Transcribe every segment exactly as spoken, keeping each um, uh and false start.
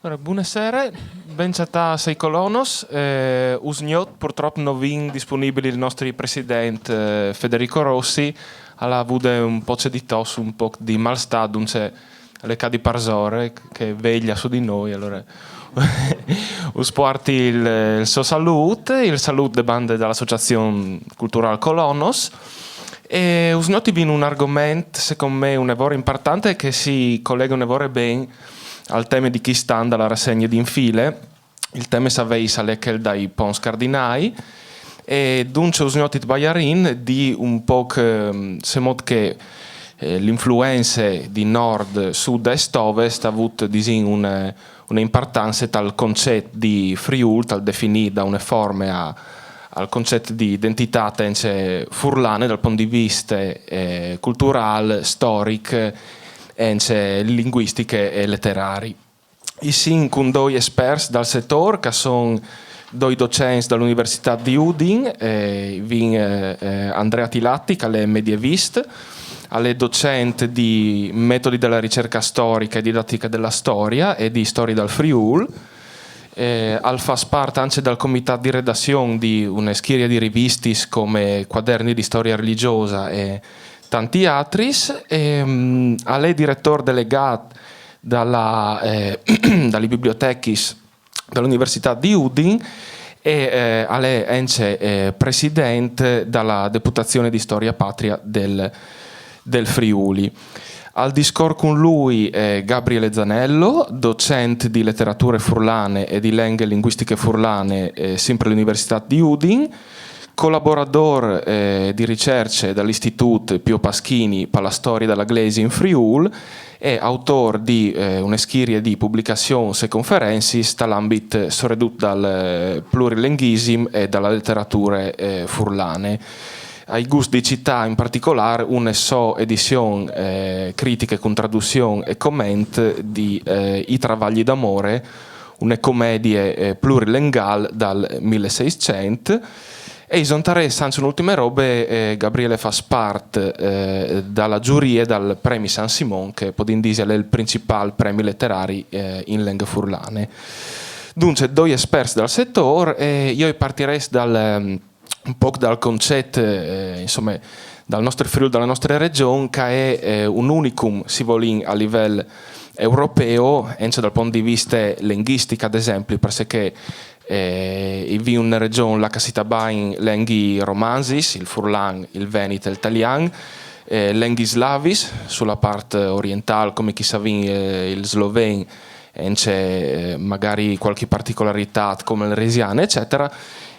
Alore, buine sere, ben cjatâts ai colonos. Eh, usgnot purtrop no vin disponibili il nestri president, eh, Federico Rossi, al à vût un pôc di tos, un pôc di malstât, duncje al è ca di parsore che veglia su di nô, alore us puarti il, il so salût, il salût de bande de Associazion Culturâl Colonos. E usgnot i vin un argoment, secont me, une vore impuartant, che si colegue une vore ben al teme di chest an de rassegne di Infile. Il teme, savês, al è chel dai ponts cardinâi. E duncje usgnot i valarìn di un pôc, ehm, cemût che, eh, la influence di nord, sud, est, ovest à vût, disìn, une, une impuartance tal concet di Friûl, tal definî da une forme a, al concet di identitât ancje furlane dal pont di viste, eh, culturâl, storic, ancje linguistic e leterari. I sin cun doi esperts dal setôr, che a son doi docents de Universitât di Udin, eh, i vin, eh, eh, Andrea Tilatti, che al è medievist, al è docent di metodi de ricercje storiche e didatiche de storie e di storie dal Friûl. Eh, al fâs part ancje dal comitât di redazion di une schirie di rivistis come Cuaderni di storie religjosie e tantis altris. Ehm, al è diretôr delegât de, eh, des bibliotechis de Universitât di Udin e, eh, al è ancje, eh, president de Deputazion di Storie Patrie dal, dal Friûl. Al discor cun lui, eh, Gabriele Zanello, docent di leterature furlane e di lenghe linguistiche furlane, eh, simpri de Universitât di Udin, colaboradôr, eh, di ricercje dal Istitût Pio Pasquini pe storie de Glesie in Friûl e autôr di, eh, une schirie di publicazions e conferencis tal ambit, soredut dal, eh, plurilinguisim e de leterature, eh, furlane. Ai gust di citâ in particolâr une sô edizion, eh, critiche cun traduzion e coment di, eh, I travagli d'amore, une comedie, eh, plurilinguâl dal mil e seiscent. E i zontarès ancje une ultime robe, eh, Gabriele fâs part, eh, de zurie dal Premi San Simon, che podìn dî al è il principâl premi leterari, eh, in lenghe furlane. Duncje, doi esperts dal setôr, e jo i partirès dal, ehm, un pôc dal concet, eh, insome, dal nestri Friûl, de nestre regjon, che e je, eh, un unicum, se i volìn, a livel europeo, ancje dal pont di viste linguistic, ad esempli, parcè che, eh, i vin une regjon là che si tabain lenghis romanzis, il furlan, il venit e il talian, eh, lenghis slavis, su la part orientâl, come che i savìn, eh, il sloven, ancje, eh, magari cualchi particolaritât come il resian, eccetera.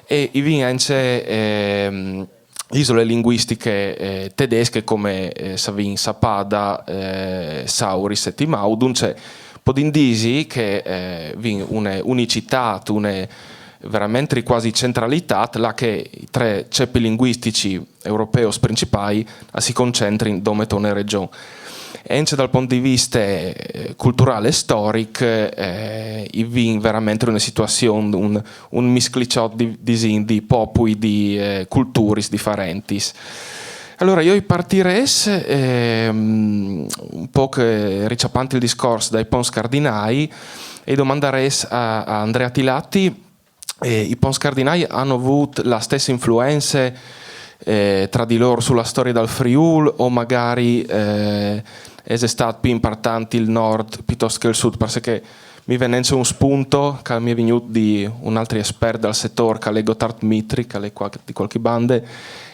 E i vin ancje, ehm, isole linguistiche, eh, tedesche come, eh, savìn Sappada, eh, Sauris e Timau. Duncje, podìn dî che, eh, i vin une unicitât, une verementri cuasi centralitât, là che i trê cepi linguistics europeus principâi a si concentrin dome te une regjon. E ancje dal pont di viste, eh, culturâl e storic, eh, i vin verementri une situazion, un, un miscliçot di, disìn, di popui, di, eh, culturis diferentis. Alore, jo i partirès, ehm, un pôc, eh, ricjapant il discors dai ponts cardinâi, e i domandarès a, a Andrea Tilatti, eh, i ponts cardinâi a àn vût la stesse influence, eh, tra di lôr su la storie dal Friûl, o magari, eh, al è stât plui impuartant il nord pluitost che il sud, parcè che mi ven ancje un spunt che mi è vignût di un altri espert dal setôr, che al è Gotthard Mitri, che al è cualchi, di cualchi bande,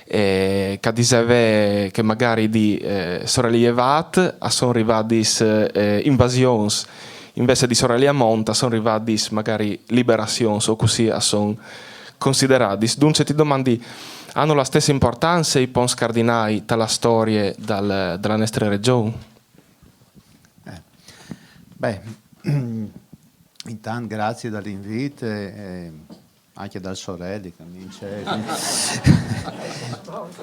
eh, che al diseve che magari di, eh, soreli a vât a son rivadis, eh, invasions, invezit di soreli a mont a son rivadis magari liberazions, o cussì a son consideradis. Duncje ti domandi, a àn la stesse impuartance i ponts cardinâi te storie dal, de nestre regjon? Eh. Beh, intant graciis dal invît, eh, ancje dal soreli, che mi incet.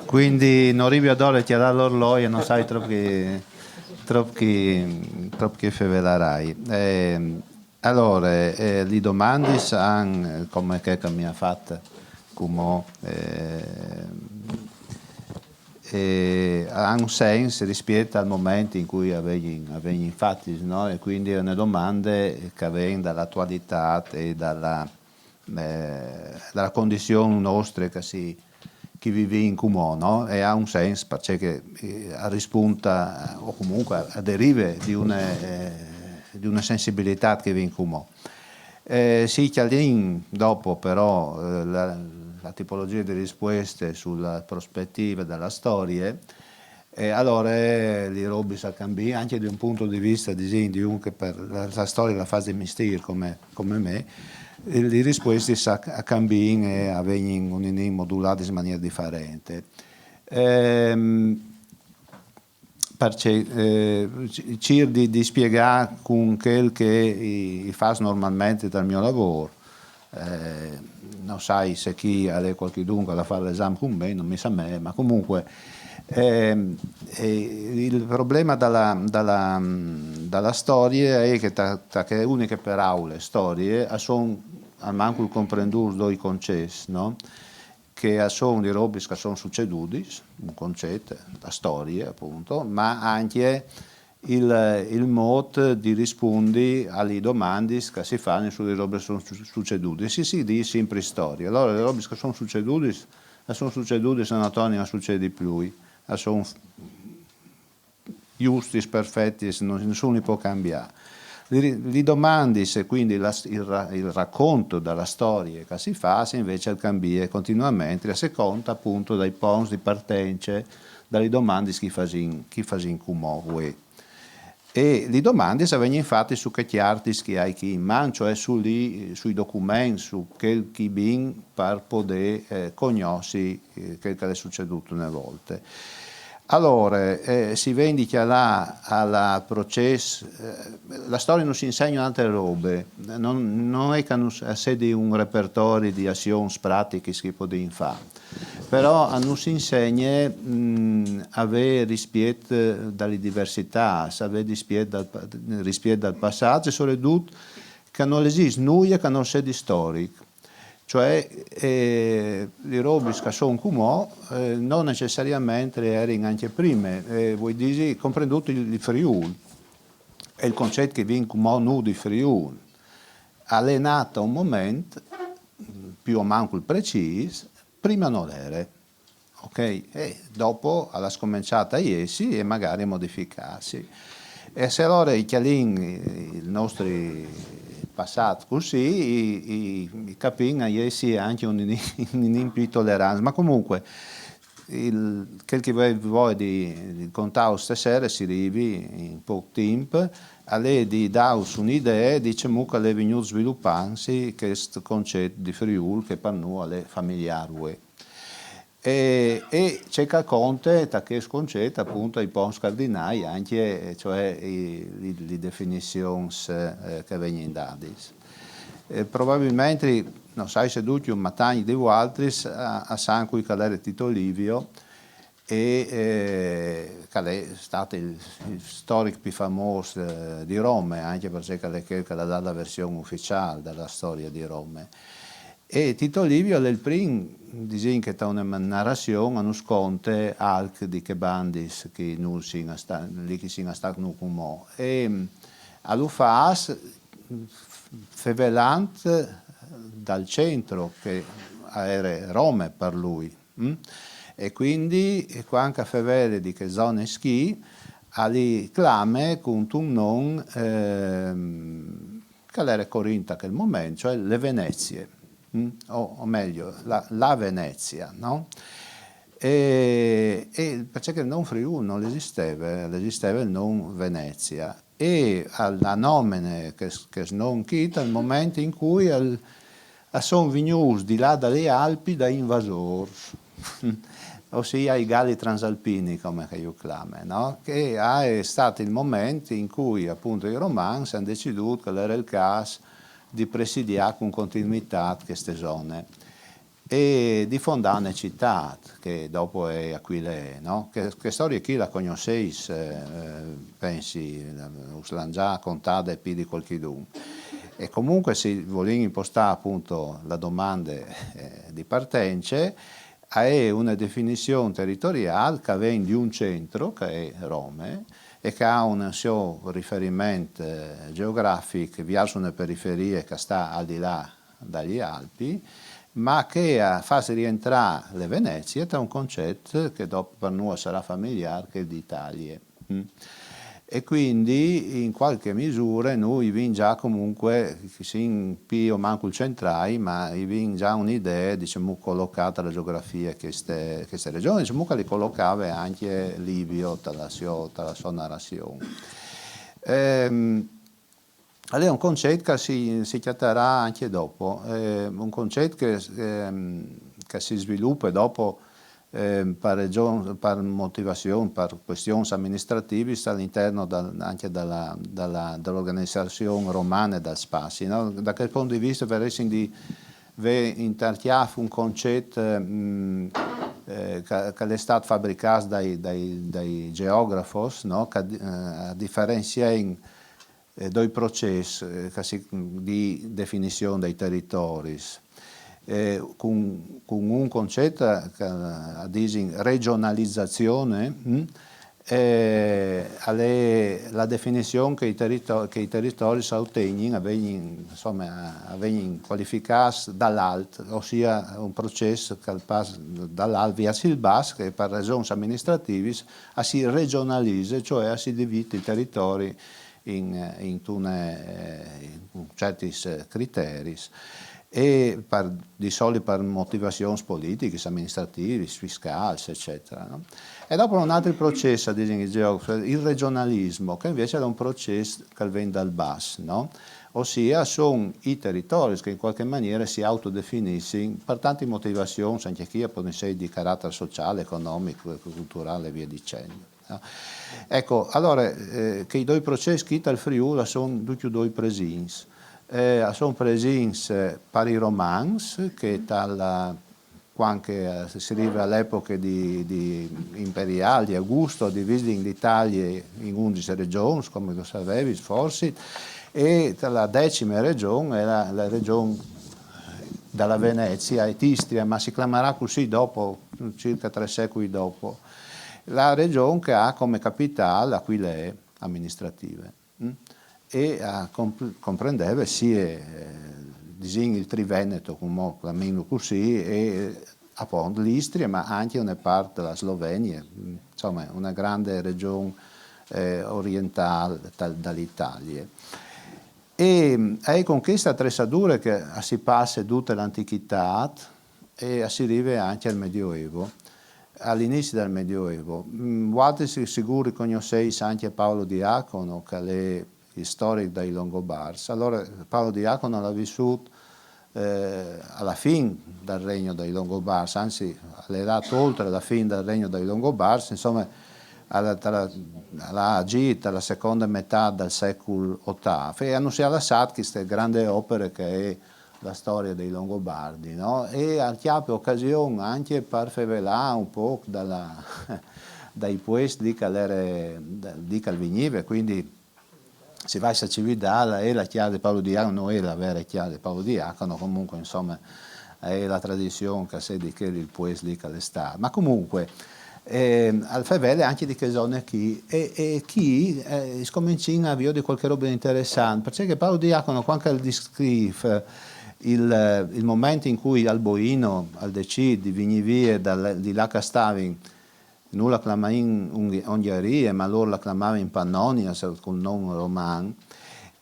Cuindi no rivi adore a cjalâ l'orloi e no sai trop chi, trop chi, trop chi fevelâ. Ehm, alore, eh, lis domandis a àn, come che, che mi à fat cumò, eh, e a àn un sens rispiet al moment in cui a vegnin, a vegnin fatis, no? E cuindi e je une domande che a ven da la atualitât e da la, eh, da la condizion nostre che si, che i vivìn cumò, no? E a àn un sens parcè che, eh, a rispunta, o comunque a derive di une, eh, di une sensibilitât che i vivìn cumò. Eh, se i cjalìn dopo però, eh, la, la tipologjie di rispueste su la prospetive da la storie, e alore, eh, lis robis a cambin, ancje di un pont di viste, disìn, di un che par la, la storie la fâs di mistîr come, come me, e lis rispuestis a, a cambin e a vegnin un ninin moduladis in maniere diferente. Ehm, parcè, eh, cîr di, di spiegâ cun chel che i, i fâs normalmentri dal gno lavôr. Eh, no sai se chi al è cualchidun che al à fat l'esam cun me, no mi sa me, ma comunque, ehm, eh, il probleme da la, da la, da la storie al è che ta, ta chê uniche peraule storie a son almancul comprendûts doi concets, no? Che a son di robis che a son sucedudis, un concet, la storie, apont, ma ancje il, il mot di rispundi a lis domandis che si fan su lis robis che a son su-, sucedudis. Si, si dîs simpri storie. Alore lis robis che a son sucedudis, a son sucedudis e no tornin a sucedi plui, a son f-, justis, perfetis, no, nissun lis pues cambiâ. Lis ri-, lis domandis, e cuindi la s-, il ra-, il racont da la storie che si fâs, invezit al cambie continuamentri, a secont apont dai ponts di partence, da lis domandis che i fasìn, che i fasìn cumò vuê. E lis domandis a vegnin fatis su chei cjartis che i ai chi in man, cioè su lis, sui documents, su chel che i vin par podê, eh, cognossi, eh, chel che al è sucedût une volte. Alore, eh, si ven di cjalâ al procès, eh, la storie nus insegne une altre robe, no, no je che nus, a sedi un repertori di azions pratichis che i podìn fâ, però a nus insegne, mm, a vê rispiet da lis diversitâts, a vê rispiet dal pa-, rispiet dal passât e soredut che nol esist nuie che nol sedi storic. Cioè, eh, lis robis che a son cumò, eh, no necessariamentri a jerin ancje prime, eh, vuei dî, comprendût il, il Friûl, e il concet che i vin cumò nô di Friûl, al è nât a un moment, plui o mancul precîs, prime nol jere. Ok? E dopo al à scomençât a jessi e magari a modificâsi. E se alore i cjalìn il nestri passât cussì, i, i, i capìn a jessi ancje un ninin, un ninin plui tolerants. Ma comunque, il, chel che o voei, voei di, di contâus stasere, se i rivi in pôc timp, al è di dâus une idee di cemût che al è vignût svilupantsi chest concet di Friûl che par nô al è familiâr vuê. E, e ce che al conte ta chest concet, apont, i ponts cardinâi ancje, eh, cioè i, lis, lis definizions, eh, che a vegnin dadis. Eh, probabilmentri, no sai se ducj, ma tancj di vualtris a, a san cui che al jere Tito Livio, e, eh, che al è stât il, il storic plui famôs, eh, di Rome, ancje parcè che al è chel che al à dât la version uficiâl da la storie di Rome. E Tito Livio al è il prin, disìn, che ta une narazion a nus conte alc di chês bandis che nô sin a stâ, li che i sin a stâ cumò. E, mm, al lu fâs fevelant dal centri, che al jere Rome par lui. Mm? E cuindi, e cuant che al fevele di chê zone chi, al li clame cuntun non, ehm, che al jere corint a chel moment, cioè le Venezie, mm? O, o mejo, la, la Venezia, no? E, e parcè che il non Friûl nol esisteve, al esisteve il non Venezia. E al, al nomine chest, chest non chi tal moment in cui al, a son vignûts di là da lis Alps dai invasôrs, o sia i Gali transalpini, come che ju clame, no? Che al è stât il moment in cui, apont, i Romans a àn decidût che al jere il câs di presidiâ cun continuitât cheste zone e di fondâ une citât, che dopo e je Aquilee, no? Che, chê storie chi la cognossês, eh, pensi, us la àn za contade plui di cualchidun. E comunque, se i volìn impostâ, apont, la domande, eh, di partence, A è una definizion teritoriâl che a ven di un centro, che a è Rome, e che a à un sieu riferiment, eh, geografic viers une periferie che e sta al di là da lis Alpis, ma che e fâs rientrâ la Venezie ta un concet che dopo par nô al sarà familiâr, che al è di Italie. Mm. E cuindi, in cualchi misure, nô i vin za comunque, che i sin plui o mancul centrâi, ma i vin za une idee, disìn, colocade te gjeografie di cheste, cheste region, disìn, che le colocave ancje Livio te sô, te sô narazion. Ehm, al è un concet che si, si cjatarà ancje dopo, eh, un concet che, ehm, che si svilupe dopo, ehm, par regions, par motivazions, par cuestions aministrativis al intern dal, ancje de, de, de organizazion romane dal spazi, no? Da chest pont di viste o varessin di vê intarcjât un concet, mm, eh, che, che al è stât fabricât dai, dai, dai gjeografos, no? Che, eh, a diferenzie in eh, doi procès, eh, che si, di definizion dai teritoris, eh, cun, cun un concet che, eh, a disin regionalizazion, mm, eh, al è la definizion che i terito-, che i teritoris a otegnin, a vegnin, insome, a, a vegnin cualificâts dal alt, ossia un procès che al pas dal alt viers il bas, che par resons aministrativis a si regionalize, cioè a si divide i teritoris in, in tune, eh, in certis, eh, criteris, e par, di solit par motivazions politichis, aministrativis, fiscâls, ecetera, no? E dopo un altri procès, a disin i gjeografos, il regionalismo, che invezit al è un procès che al ven dal bas, no? Ossia a son i teritoris che in cualchi maniere si autodefinissin par tantis motivazions, ancje chi a podin jessi di caratar sociâl, economic, culturâl e vie dicendo. No? Eco, alore, eh, chei doi procès chi tal Friûl a son ducj doi presints. Eh, a son presints, eh, par i romans, che tal, cuant che, eh, si rive a la epoche di, di imperiâl, di Augusto, a dividin l'Italie in undis regions, come che o savevis forsit, e la decime region e je la, la region de Venezie, Etistria, ma si clamarà cussì dopo, circa trê secui dopo. La region che e à come capitâl Aquilee aministrative, mm? E a comp-, comprendeve sie, eh, disìn, il Triveneto, come o clamìn cussì, e, eh, apont l'Istrie, ma ancje une part de Slovenie, mm, insome, une grande region, eh, orientâl de, de Italie. E, mm, e je cun cheste atressadure che a si passe dute l'Antichitât e a si rive ancje al Medioevo, al inizi dal Medioevo. Mm, vualtris si-, sigûr cognossês ancje Paolo Diacono, che al è il storic dai Longobars. Alore, Paolo Diacono al à vissût, eh, a la fin dal regno dai Longobars, anzit, al è lât oltri la fin dal regno dai Longobars, insome, al à, al à, al à agjît a la seconde metât dal secul otâf, e nus à lassât cheste grande opere che e je la storie dai Longobardi, no? E al cjape ocasion ancje par fevelâ un pôc de, dai puescj di che al jere, di che al vignive, cuindi si va a Cividât, e la cjase di Paolo Diacono no je la vere cjase di Paolo Diacono, comunque, insome, e je la tradizion che al sedi chel il puest li che al è stât. Ma comunque, eh, al fevele ancje di chê zone chi, e, e chi, eh, scomencìn a viodi cualchi robe interessante, parcè che Paolo Diacono, cuant che al descrîf il, il moment in cui Alboino al decît di vignî vie da, di là che a stavin, nô la clamaìn Unghi-, Ongjarie, ma lôr la clamavin Pannonia, cul non roman,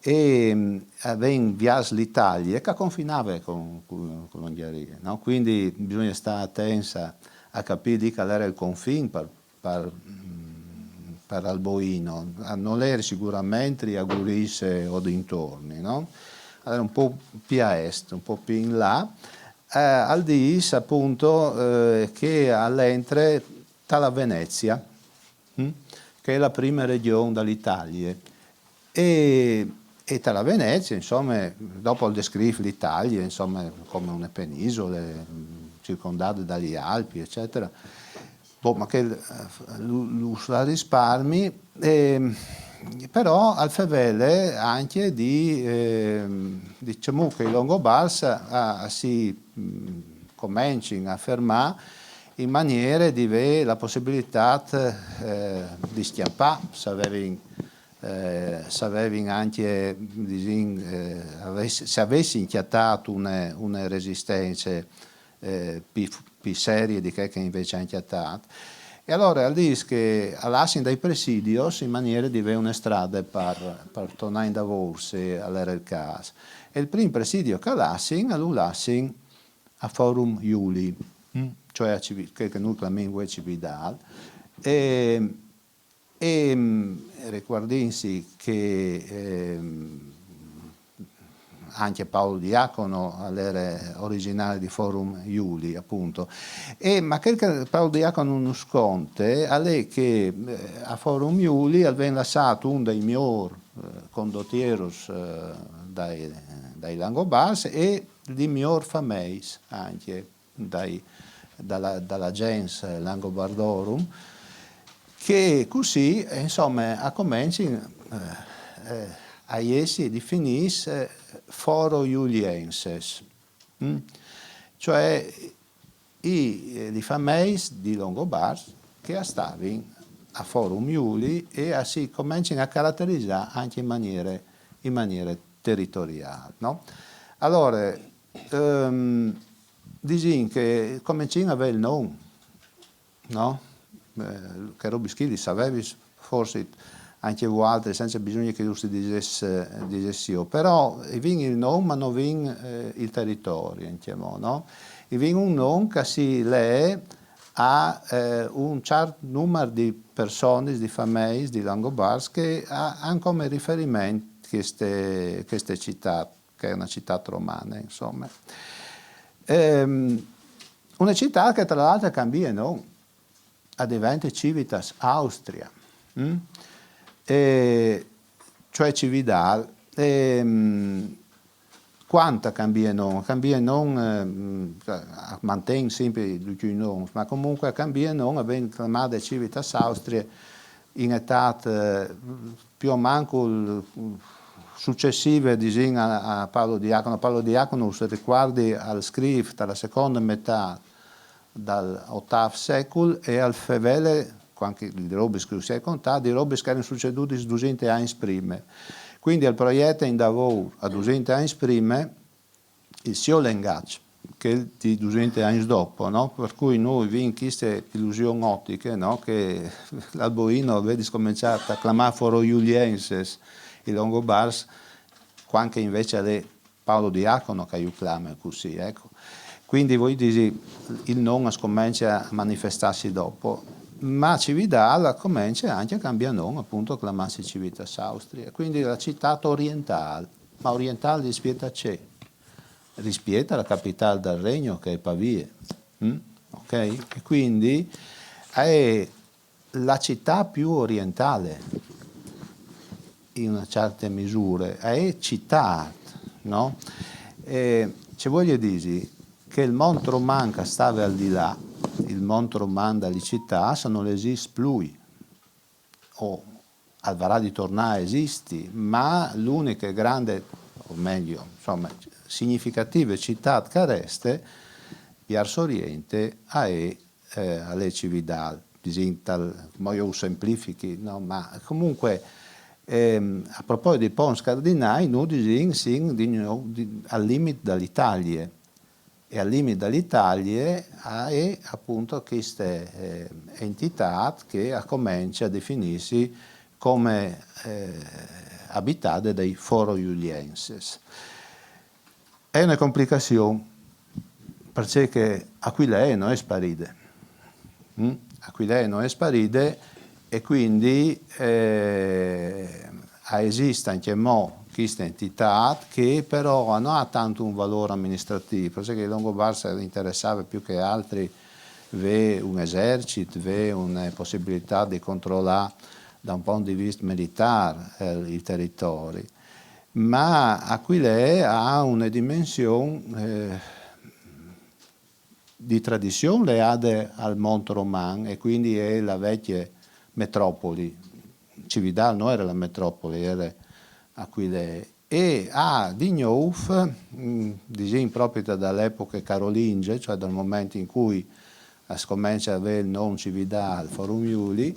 e, mm, a ven viers l'Italie, che a confinave cun, cun, cun l'Ongjarie, no? Cuindi bisugne stâ atents a, a capî di che al jere il confin par, par, mm, par Alboino. A nol jere siguramentri a Gurize o dintorni, no? Al jere un pôc plui a est, un pôc plui in là. Eh, al dîs apont, eh, che al jentre ta la Venezie, mm? Che e je la prime region da l'Italie. E, e ta la Venezie, insome, dopo al descrîf l'Italie, insome, come une penisule, mm, circondade da lis Alpi, ecetera. Boh, ma chel, eh, lu, lu, la risparmii, ehm, però al fevele ancje di, ehm, disìn che i Longobars a, a si, mm, comencin a fermâ in maniere di vê la possibilitât, eh, di scjampâ, se a vevin, eh, se a vevin ancje, disìn, eh, avès-, se a vessin cjatât une, une resistence, eh, pi, pi serie di chê che invezit a àn cjatât. E alore al dîs che a lassin dai presidios in maniere di vê une strade par, par tornâ indavour, se al jere il câs. E il prin presidio che a lassin, lu lassin a Forum Iulii, mm? Cioè a Civi-, chê che nô clamìn vuê Cividâl. E, e, mm, ricuardìnsi che, ehm, ancje Paolo Diacono al jere origjinari di Forum Iulii, apont. E, ma chel che Paolo Diacono nus conte al è che, eh, a Forum Iulii al ven lassât un dai miôr, eh, condotieros, eh, dai, dai Langobarts e di miôr fameis ancje dai, da la, da la gens Langobardorum, che cussì, eh, insome, a comencin, eh, eh, a jessi definîts, eh, foro-iulienses, mm? Cioè i, eh, li fameis di Longobarts che a stavin a Forum Iulii e a si comencin a caraterizâ ancje in maniere, in maniere teritoriâl, no? Alore, ehm, disìn che comencìn a vê il non, no? Eh, chês robis chi lis savevis forsit ancje vualtris, cence bisugne che jo us lis disès, eh, disès jo. Però i vin il non, ma no vin, eh, il teritori, ancjemò, no? I vin un non che si lee a, eh, un ciert numar di personis, di fameis, di Langobarts che a, a àn come riferiment cheste, cheste citât, che e je une citât romane, insome. Ehm, une citât che tra l'altri a cambie non, a devente Civitas Austria, mm? E, cioè Cividâl. Ehm, cuant a cambie non? A cambie non, eh, mm, a manten simpri ducj i nons, ma comunque a cambie non, a ven clamade Civitas Austria in etât, eh, plui o mancul sucessive, disìn, a, a Paolo Diacono. Paolo Diacono, se ricuardis, al scrîf ta la seconde metât dal otâf secul e al fevele, cuant che di robis che us ai contât, di robis che a jerin sucedudis dusinte agns prime. Cuindi al proiete indavour a dusinte agns prime il siô lengaç, chel di dusinte agns dopo, no? Par cui nô i vin cheste ilusion otiche, no? Che l'Alboino al vedi scomençât a clamâ foro-iulienses i Longobarts, cuant che invezit al è Paolo Diacono che ju clame cussì, eco. Cuindi, vuei dî, il non al scomence a manifestâsi dopo, ma Cividâl al comence ancje a cambiâ non, apont a clamâsi Civitas Austria, cuindi la citât orientâl. Ma orientâl rispiet a ce? Rispiet a la capitâl dal Regno, che e je Pavie. Mm? Ok? E cuindi a è la citât plui orientâl, in une cierte misure, a è citât, no? E ce vuelie dî? Che il mont roman che al stave al di là, il mont roman da lis citâts, nol esist plui, o al varà di tornâ a esisti, ma la uniche grande, o mejo, insome, significative citât che e reste, viers Oriente, a è, eh, al è Cividâl, disìn tal, mo jo o semplifichi, no? Ma comunque, ehm, a proposit di ponts cardinâi, nô disìn, sin di gnûf, di, al limit da l'Italie. E al limit da l'Italie a è apont cheste, eh, entitât che a comence a definîsi come, eh, abitade dai foro-iulienses. A è une complicazion, parcè che Aquilee no je sparide. Mm? Aquilee no je sparide e cuindi, eh, a esist ancjemò cheste entitât che però no à tant un valôr aministratîf, parcè che i Longobarts lis interessave plui che altri vê un esercit, vê une possibilitât di controlâ da un pont di viste militâr, eh, il teritori. Ma Aquilee e à une dimension, eh, di tradizion leade al mont roman e cuindi e je la vecje metropoli. Cividâl no jere la metropoli, e jere Aquilee. E a à di gnûf, mm, disìn propit da la epoche carolinge, cioè dal moment in cui a scomence a vê il non cividâl Forum Iulii,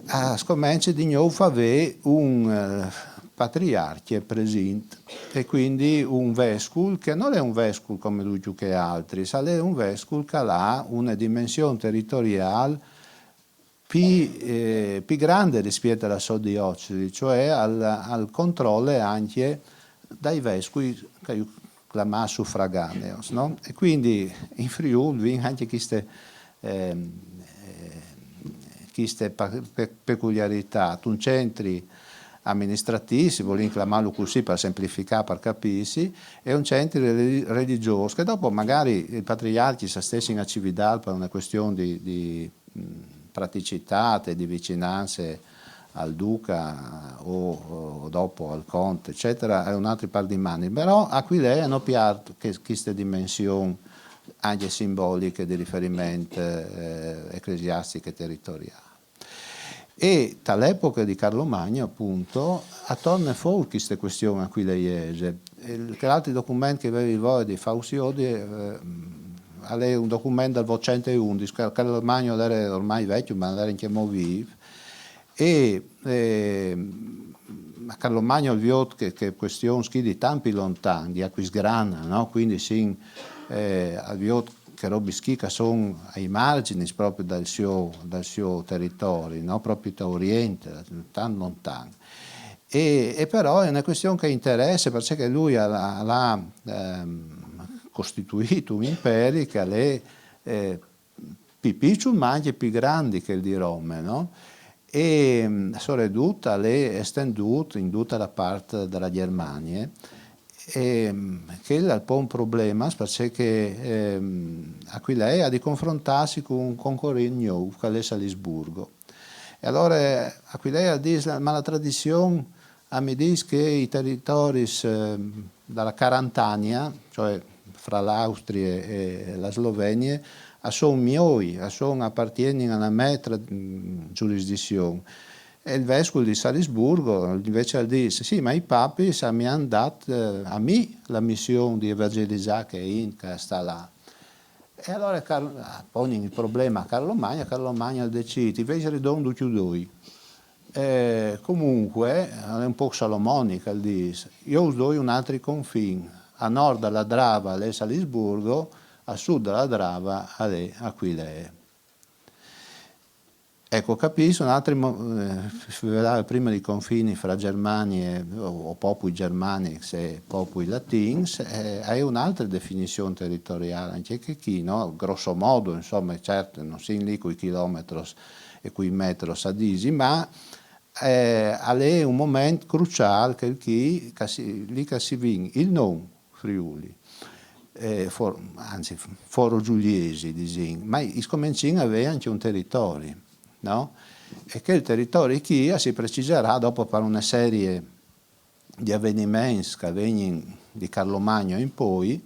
a scomence di gnûf a vê un eh, patriarcje presint, e cuindi un vescul che nol è un vescul come ducj chei altris, al è un vescul che al à une dimension teritoriâl plui, eh, plui grande rispiet a la sô diocesi, cioè al, al controle ancje dai vescui che ju clamâ sufraganeos, no? E cuindi in Friûl o vin ancje cheste, ehm, eh, cheste pa-, pe-, peculiaritât, un centri aministratîf, se o volìn clamâlu cussì par semplificâ, par capîsi, e un centri reli-, religjôs, che dopo magari i patriarcjis a stessin a cividâl par une cuestion di, di praticitât e di vicinance al duca o, o dopo al conte, eccetera, al è un altri pâr di maniis. Però Aquilee nol piert cheste dimension ancje simboliche di riferiment eh, eclesiastic e teritoriâl. E ta la epoche di Carlo Magno, apont, a torne fûr cheste cuestion aquileiese. E chel altri document che o vevi voie di fâus viodi, eh, al è un document dal votcent e undis, che Carlo Magno al jere ormai vecjo, ma al jere ancjemò vîf, e eh, Carlo Magno al viôt chê, chê cuestion chi di tant plui lontan, di Aquisgrana, no? Cuindi sì, eh, al viôt chês robis chi che a son ai margins propit dal siô, dal siô teritori, no? Propit a orient, tant lontan. E, e però e je une cuestion che e interesse, parcè che lui al à, al à ehm, costituît un imperi che al è eh, plui piçul, ma ancje plui grandi che chel di Rome, no? E mm, soredut al è estendût in dute la part de Gjermanie. E mm, chel al pon problemis, parcè che ehm, Aquilee al à di confrontâsi cun un concorrent gnûf, che al è Salisburgo. E alore Aquilee al dîs, ma la tradizion a mi dîs che i teritoris ehm, da la Carantania, cioè fra la Austrie e la Slovenie, a son miôi, a son, a apartienin a la mê tra-, mm, giurisdizion. E il vescul di Salisburgo invece al dîs, sì, ma i papis a mi àn dât eh, a mi la mission di evangelizâ chê int che e sta là. E alore Car-, a ponin il probleme a Carlo Magno, Carlo Magno al decît, i vês ridon ducj i doi. Eh, comunque, al è un pôc salomonic, al dîs, jo us doi un altri confin, a nord da la Drava al è Salisburgo, a sud da la Drava al è Aquilee. Eco, capìs, un altri mo-, eh, fevelâ prime di confini fra Gjermanie o, o popui gjermanics e popui latins, eh, e je une altre definizion teritoriâl, ancje chi, no? Grosso modo, insome, cert, no sin li cui chilometris e cui metris a disi, ma eh, al è un moment cruciâl, chel chi, che si, li che si vin il non Friûl, eh, for-, anzit, forogiuliesi, disìn, ma i scomencìn a vê ancje un teritori, no? E chel teritori chi si precisarà dopo par une serie di aveniments che a vegnin di Carlo Magno in poi,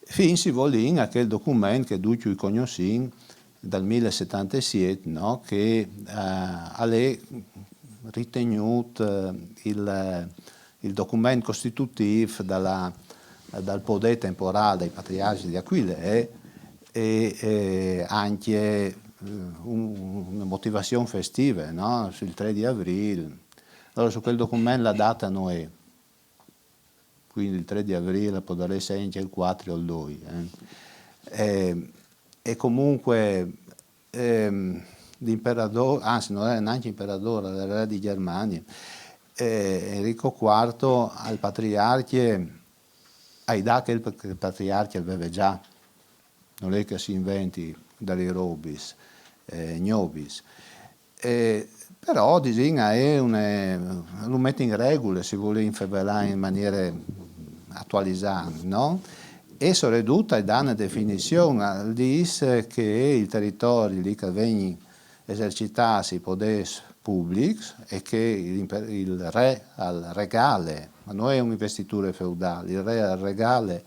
fin, se o volìn, a chel document che ducj i cognossìn dal mil e setantesiet, no? Che eh, al è ritegnût eh, il, il document costitutîf da la, dal podê temporâl dai patriarcjis di Aquilee e, e ancje eh, un, une motivazion festive, no? Sul trê di Avrîl. Alore, su chel document la date no je, cuindi il trê di Avrîl al podarès jessi ancje il cuatri o il doi. Eh. E, e comunque ehm, l'imperadôr, anzit, nol jere nancje imperadôr, al jere re di Gjermanie, eh, Enrico cuarto al patriarcje, a-j dà chel che il patriarcje al veve za, nol è che si inventi des robis eh, gnovis. Eh, però, disìn, a-j è une, lu met in regule, se o volìn fevelâ in maniere atualizade, no? E soredut a-j dà une definizion, al dîs che il teritori li che a vegnin esercitâts i podês publics e che il, il re al regale, ma no je une investiture feudâl, il re al regale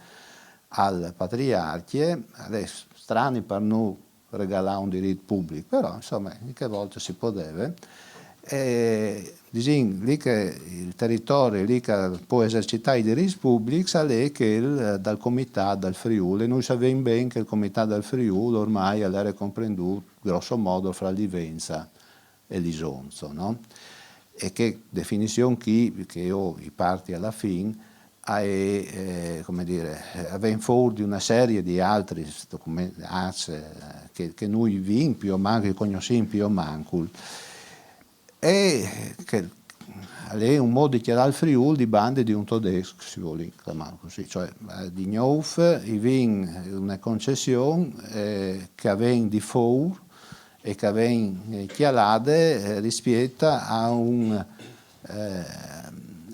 al patriarcje, al è strani par nô regalâ un dirit public, però, insome, in chê volte si podeve. E disìn, lì che il teritori, lì che al pò esercitâ i dirits publics, al è chel dal Comitât dal Friûl, e nô o savìn ben che il Comitât dal Friûl ormai al jere comprendût grosso modo fra Livenza e Lisonzo, no? E chê definizion chi, che jo i parti a la fin, a è, eh, come dî, a ven fûr di una serie di altris documentats, eh, che, che nô i vin plui o mancul, i cognossìn plui o mancul. E che al è un mût di cjalâ il Friûl di bande di un todesc, se o volìn clamâlu cussì, cioè, eh, di gnûf i vin une concession, eh, che a ven di fûr e che a ven, eh, cjalade, eh, rispiet a un, eh,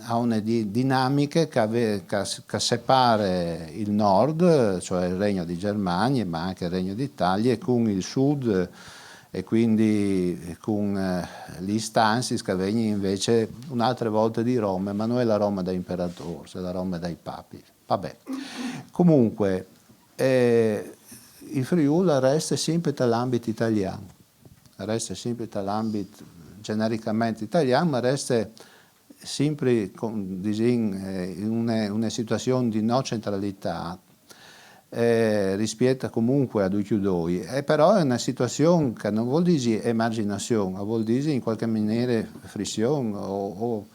a une di-, dinamiche che a ve-, che a s-, che a separe il nord, cioè il Regno di Germania, ma anche il Regno d'Italia, cun il sud, e quindi cun, eh, lis stanziis che a vegnin invezit une altre volte di Rome, ma no je la Rome dai imperatôrs, je la Rome dai papis. Vabè. Comunque, eh, il Friûl al reste simpri tal ambit italian, al reste simpri tal ambit genericamente italian, ma al reste simpri, com-, disìn, eh, in une, une situazion di no centralitât, eh, rispiet comunque a ducj i doi. E però e je une situazion che no vûl dî emarginazion, a vûl dî in cualchi maniere frission o, o,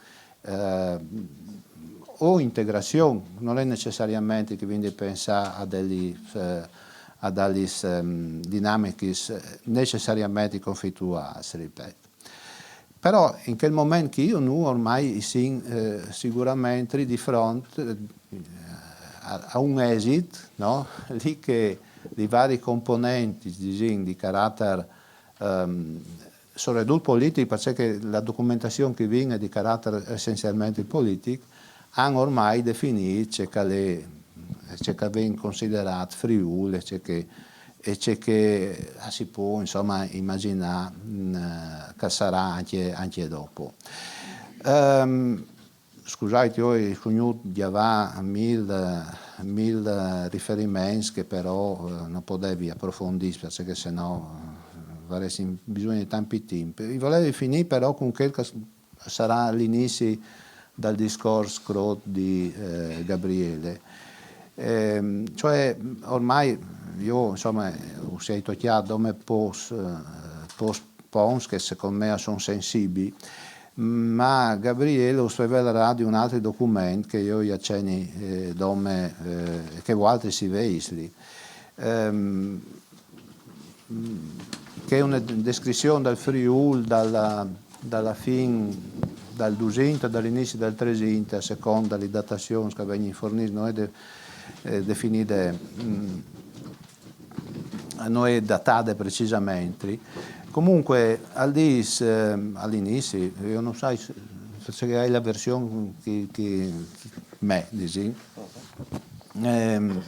eh, o integrazion. No je necessariamente che o vin di pensâ a delis, eh, a delis, ehm, dinamichis, eh, necessariamente conflituâls, ripet. Però in chel moment chi, nô ormai i sin, eh, siguramentri di front, eh, a, a un esit, no? Lì che i vari components, disìn, di caratar, ehm, soredut politic, parcè che la documentazion che i vin e je di caratar essenzialmente politic, a àn ormai definît ce che al è, ce che al ven considerât Friûl, e ce che, e ce che, eh, si pò, insome, imagjinâ, mm, che al sarà ancje, ancje dopo. Ehm, scusait, jo o ai scugnût gjavâ mil, mil riferiments che però, eh, no podevi aprofondî, parcè che se no, eh, o varessin bisugne di tant pi timp. O volevi finî però cun chel che al sarà l'inizi dal discors crôt di, eh, Gabriele. Ehm, cioè, ormai jo, insome, o ai tocjât dome pôcs, eh, pôcs ponts che secont me a son sensibii, ma Gabriele us fevelarà di un altri document che jo i aceni, eh, dome, eh, che voaltris i veisli. Ehm, che e je une descrizion dal Friûl, da la, da la fin dal Dusinte, da l'inizi dal Tresinte, a secont da lis datazions che a vegnin fornides, no je de-, eh, definide, mm, no je datade precisamentri. Comunque, al dîs, eh, a l'inizi, jo no sai se, se o ai la version che, che me, disìn. Ehm,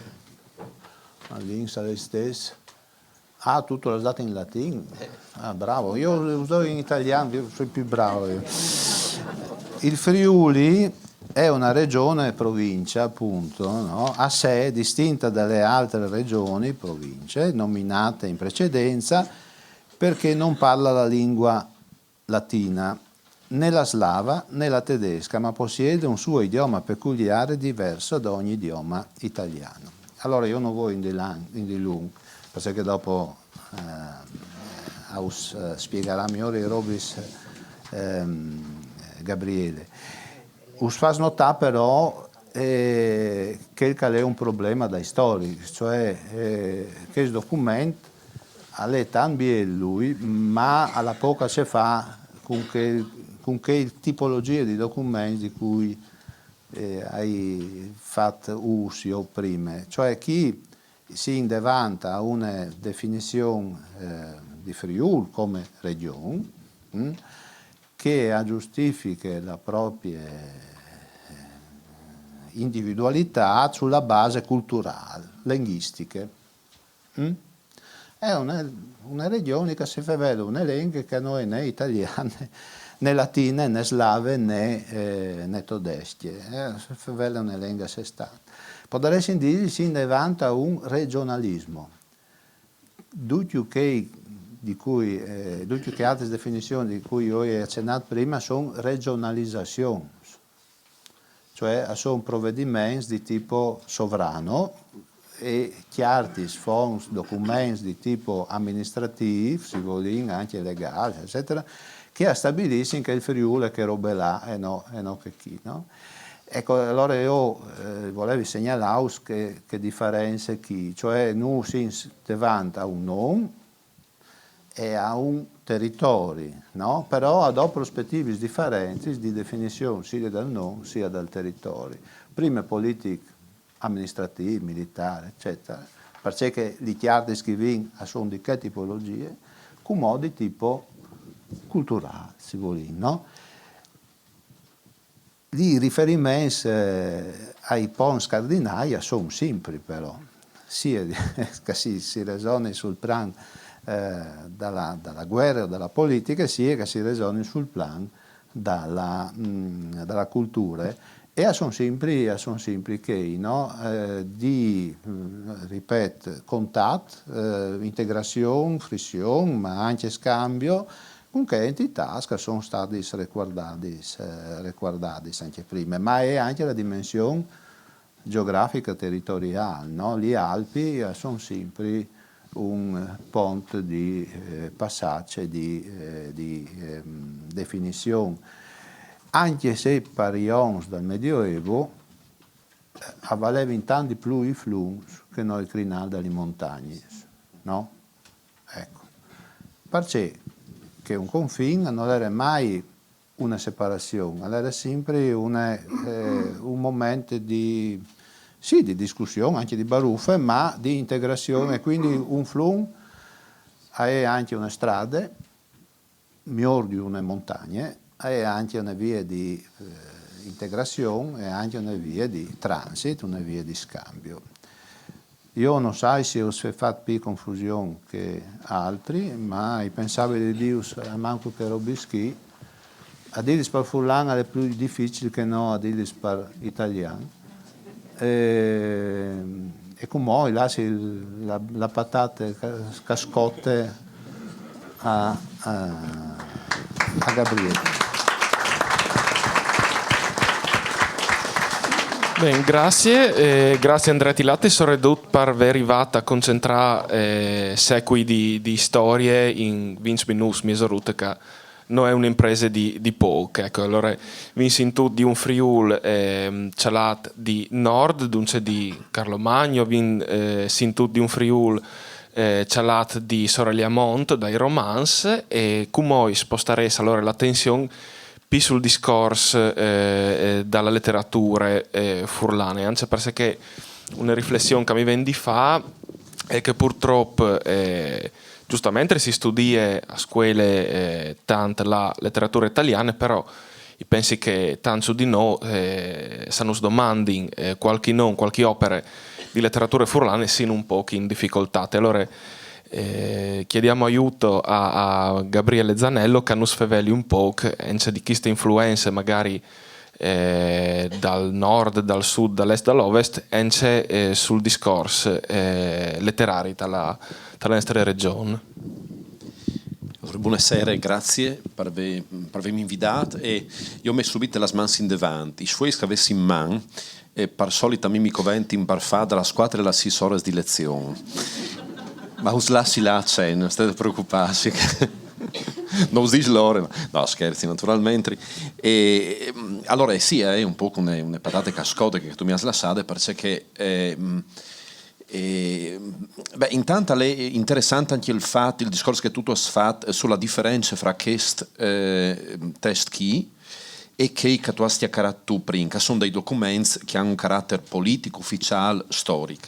al dîs al è istès. Ah, tu, tu lu âs dât in latin? Ah, bravo. Jo lu doi in italian, jo o soi plui bravo jo. Il Friuli è una regione provincia, appunto, no? A sé, distinta dalle altre regioni, province, nominate in precedenza, perché non parla la lingua latina, né la slava né la tedesca, ma possiede un suo idioma peculiare diverso da ogni idioma italiano. Alore jo no voi in dilunc, in dilunc, parcè che dopo, eh, us, eh, spiegarà miôr lis robis, ehm, Gabriele. Us fâs notâ però, eh, chel che al è un probleme dai storics, cioè, eh, chest document al è tant biel lui, ma al à pôc a ce fâ cun chê, cun chê tipologjie di documents di cui, eh, o ai fat ûs jo prime. Cioè chi si indevanta a une definizion, eh, di Friûl come region, mm, che a gjustifiche la proprie, eh, individualitât su la base culturâl, lenghjistiche. Mm? E je une, une region che si fevele une lenghe che no je né italiane, né latine, né slave, né, eh, né todescje. Eh, si fevele une lenghe a se stante. Podaressin dî, si indevanta un regionalismo. Ducj chei di cui, eh, dutis chês altris definizions di cui jo o ai acenât prime a son regionalizazions, cioè a son provediments di tipo sovran e ciertis fonts, documents di tipo administrativ, se o volìn, ancje legâl, eccetera, che a stabilissin che il Friûl al è chê robe là e no, e no chê chi, no? Eco, alore jo, eh, o volevi segnalâus chê, chê diference chi, cioè nô o sin devant a un non e a un teritori, no? Però a dôs prospetivis diferentis di definizion, sie dal non, sie dal teritori. Prime politic, administrativ, militâr, eccetera, parcè che lis ciertis che o vin a son di chê tipologjie, cumò di tipo culturâl, se o volìn, no? Lis riferiments, eh, ai ponts cardinâi a son simpri, però, sie che si, si resoni sul plan, eh, da la, da la vuere o da la politiche, sie che si resoni sul plan da la, mm, da la culture, e a son simpri, a son simpri chei, no? Eh, di, mm, ripet, contat, eh, integrazion, frission, ma ancje scambio, cun chês entitâts che a son stadis recuardadis, eh, recuardadis ancje prime, ma e je ancje la dimension gjeografiche teritoriâl, no? Lis Alpis, eh, a son simpri un pont di, eh, passaç e di, eh, di, ehm, definizion. Ancje se par i oms dal Medioevo, eh, a valevin tant di plui i flums che no il crinâl da lis montagnis, no? Eco. Parcè che un confin nol jere mai une separazion, al jere simpri une, eh, un moment di, sì, di discussion, ancje di barufe, ma di integrazion, e cuindi un flum al è ancje une strade, miôr di une montagne, al è ancje une vie di, eh, integrazion e ancje une vie di transit, une vie di scambio. Jo no sai se us fâs pi confusion che altris, ma i pensavi di dîus almancul chês robis chi, a dîlis par furlan al è plui dificil che no a dîlis par italian. E, e cumò i lassi la, la patate ca-, cascote a, a, a Gabriele. Ben, graciis. Eh, graciis Andrea Tilati, soredut par vê rivât a concentrâ, eh, secui di, di storie in vincj minûts, miezorute, che no je une imprese di, di pôc. Eco, alore, o vin sintût di un Friûl, ehm, cjalât di nord, duncje di Carlo Magno, o vin, eh, sintût di un Friûl, eh, cjalât di soreliamont, dai romans, e cumò o spostarès alore la atenzion pi sul discors, eh, eh, da la leterature, eh, furlane, ancje parcè che une riflession che mi ven di fâ e je che purtrop, eh, justementri si studie a scuele, eh, tant la leterature taliane, però i pensi che tancj di nô, eh, se nus domandin, eh, cualchi non, cualchi opere di leterature furlane, o sin un pôc in dificoltât. E alore, eh, chiediamo aiuto a, a Gabriele Zanello che nus feveli un pôc, ancje di cheste influence magari, eh, dal nord, dal sud, dal est, dal ovest, ancje, eh, sul discors, eh, leterari ta la, ta la nestre regjon. Alore, buine sere, graciis par vê, par vêmi invidât. E jo o met subit las mans indevant. I sfueis che o vês in man, eh, par solit a mi mi coventin par fâ da las cuatri a las sîs oris di lezion. Ma us lassi lâ a cen, no stait a preocupâsi. No us dîs l'ore, ma, no, scherzi, naturalmentri. E, ehm, alore, sì, e je un pôc une, une patate cascote che tu mi âs lassade, parcè che, ehm, e, ben, intant al è interessant ancje il fat, il discors che tu tu âs fat, eh, su la diference fra chest, eh, test chi e chei che tu âs cjacarât tu prin, che a son dai documents che a àn un caratar politic, uficiâl, storic.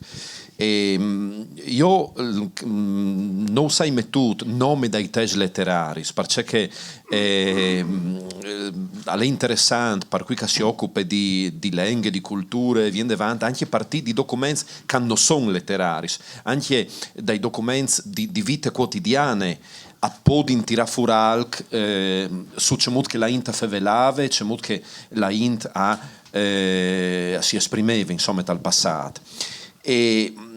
E, mm, jo, mm, no sai metût nome dai tescj leteraris, parcè che, eh, mm, eh, al è interessant par cui che si ocupe di, di lenghe, di culture, e vie indevant, ancje a partî di documents che no son leteraris, ancje dai documents di, di vite cuotidiane, a podin tirâ fûr alc, eh, su cemût che la int a fevelave, cemût che la int a, eh, si esprimeve, insome, tal passât. E, mm,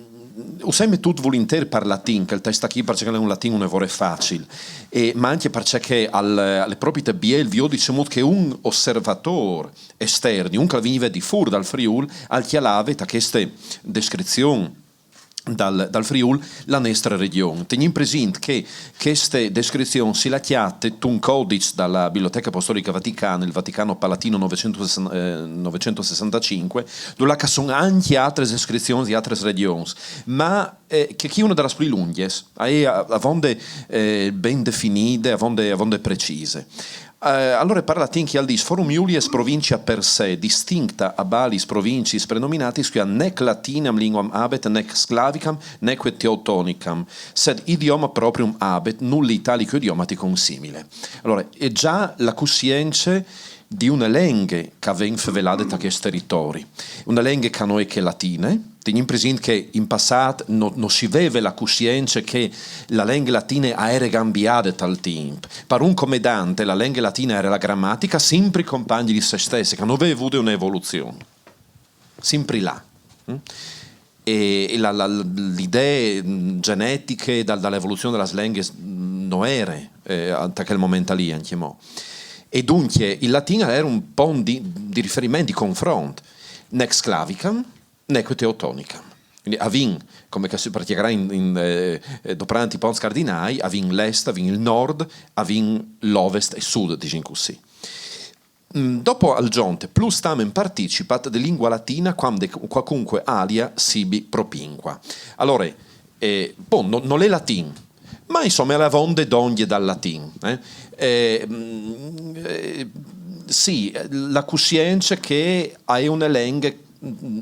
Us ai metût vulintîr par latin chel test chi, parcè che al è un latin une vore facil, e, ma ancje parcè che al, al è propit biel viodi cemût che un osservatôr estern, un che al vignive di fûr dal Friûl, al cjalave ta cheste descrizion dal, dal Friûl la nestre regjon. Tegnìn presint che cheste descrizion si la cjate tun codiç da la Biblioteca Apostolica Vaticana, il Vaticano Palatino novecentosessanta, eh, novecentosessantacinque, dulà che a son ancje altris descrizions di altris regjons, ma, eh, chê chi e je une da lis plui lungjes, e je a-, avonde, eh, ben definide, avonde, avonde precise. Eh, alore par latin chi al dîs: Forum Iuliae est provincia per se, distincta ab aliis provinciis prenominatis, quia nec latinam linguam habet, nec sclavicam, neque teutonicam, sed idioma proprium habet, nulli italico idioma ti consimile. Alore, e je za la cussience di une lenghe che e ven fevelade ta chest teritori. Une lenghe che no je chê latine, tegnìn presint che in passât no, no si veve la cussience che la lenghe latine e jere gambiade tal timp. Par un come Dante, la lenghe latine e jere la gramatica, simpri compagn di se stesse, che no veve vude une evoluzion. Simpri là. Mm? E, e la, la, lis ideis, mm, gjenetichis dal, da la evoluzion da lis lenghis, mm, no jere, eh, ta chel moment li, ancjemò. E duncje, il latin al jere un pont di, di riferiment, di confront, nec sclavicam, neque teutonicam. Cuindi a vin, come che si par cjacarâ in, in, eh, eh, doprant i ponts cardinâi, a vin l'est, a vin il nord, a vin l'ovest e sud, disìn cussì. Mm, dopo al zonte, plus tamen participat de lingua latina quam de quacunque alia sibi propinqua. Alore, eh, bon, no, nol è latin, ma insome al è avonde dongje dal latin, eh. Eh, mm, eh, sì, la cussience che e je une lenghe,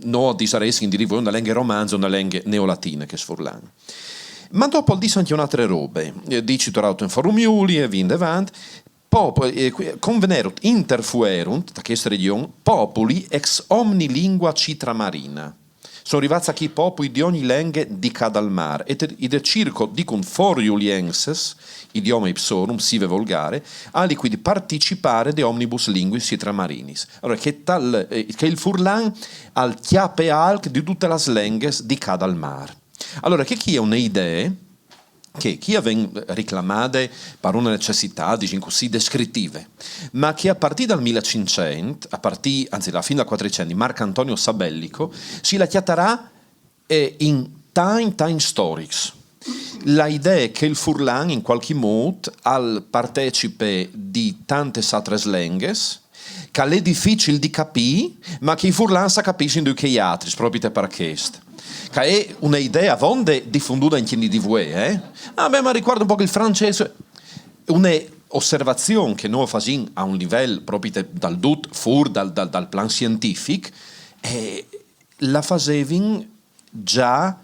no disarès in derivo, une lenghe romanze, une lenghe neolatine, chest furlan. Ma dopo al dîs ancje une altre robe, eh, dicit erat in Forum Iuliae e vie indevant, pop-, eh, qui-, convenerunt inter fuerunt, ta cheste regjon, populi ex omni lingua citra marina. Son rivâts achì popui di ogni lenghe di ca dal mâr, et id circo dicunt for Iulienses, idioma ipsorum, sive volgare, aliquid participare de omnibus linguis citra marinis. Alore, che tal, eh, che il furlan al cjape alc di dutis lis lenghis di ca dal mâr. Alore, chê chi e je une idee che, che e ven riclamade par une necessitât, disìn cussì, descritive, ma che a partî dal mil e cinccent, a partî, anzit, la fin dal Cuatricent, di Marc Antonio Sabellico, si la cjatarà, eh, in tancj, tancj storics. La idee che il furlan, in cualchi mût, al partecipe di tantis altris lenghis, che al è dificil di capî, ma che i furlans a capissin dut chei altris, propit par chest. Che e je une idee avonde difondude ancje in di vuê, eh? Ah, ben, mi ricuarde un pôc il francês. Une osservazion che nô fasìn a un livel propit dal dut fûr dal, dal, dal plan sientific, eh, la fasevin za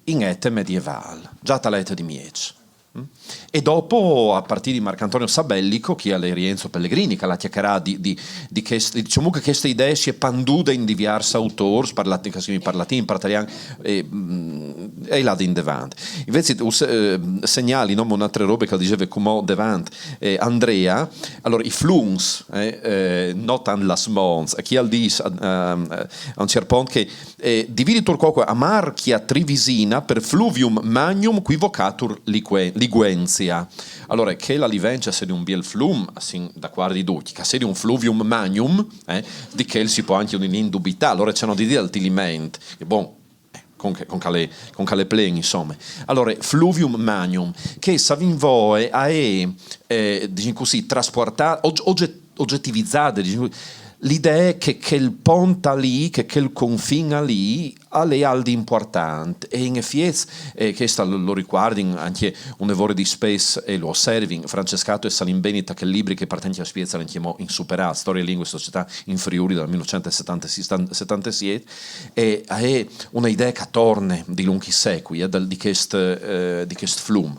in ete medievâl, za ta la ete di mieç. Mm? E dopo, a partî di Marc Antonio Sabellico, chi al è Rienzo Pellegrini, che al à cjacarât di, di, di chest-, disìn che cheste idee si è pandude in diviers autôrs, par latin, che scrivin par latin, par talian, e, mm, e là indevant. Invezit, us-, eh, segnali, no, une altre robe che al diseve cumò devant, eh, Andrea, alore, i flums, eh, eh, no tant lis monts, e chi al dîs, eh, a un ciert pont che, eh, dividitur quoque Amarchia Trivisina per fluvium magnum qui vocatur Lique-, Liguentia. Alore, che la Livencja e sedi un biel flum, a sin dacuardi ducj, che e sedi un fluvium magnum, eh, di chel si pò ancje un filin dubitâ, alore ce nol dî dal Tiliment, che bon, eh, cun che, cun che al è, cun che al è plen, insome. Alore, fluvium magnum, che se vin voie e je, eh, disìn cussì, trasportade, og-, oget-, ogetivizade, disìn cussì, l'idee che chel pont li, che chel confin li, al è alc di impuartant. E in efiets, eh, chest lu, lu ricuardin ancje une vore di spes e lu osservin Francescato e Salimbeni ta chel libri che par tancj spiets al è ancjemò insuperât, Storia, Lingue e Società in Friuli dal mil nûfcent e setanta, setantesiet, e e je une idee che e torne dilunc i secui, eh, dal, di chest, eh, di chest flum.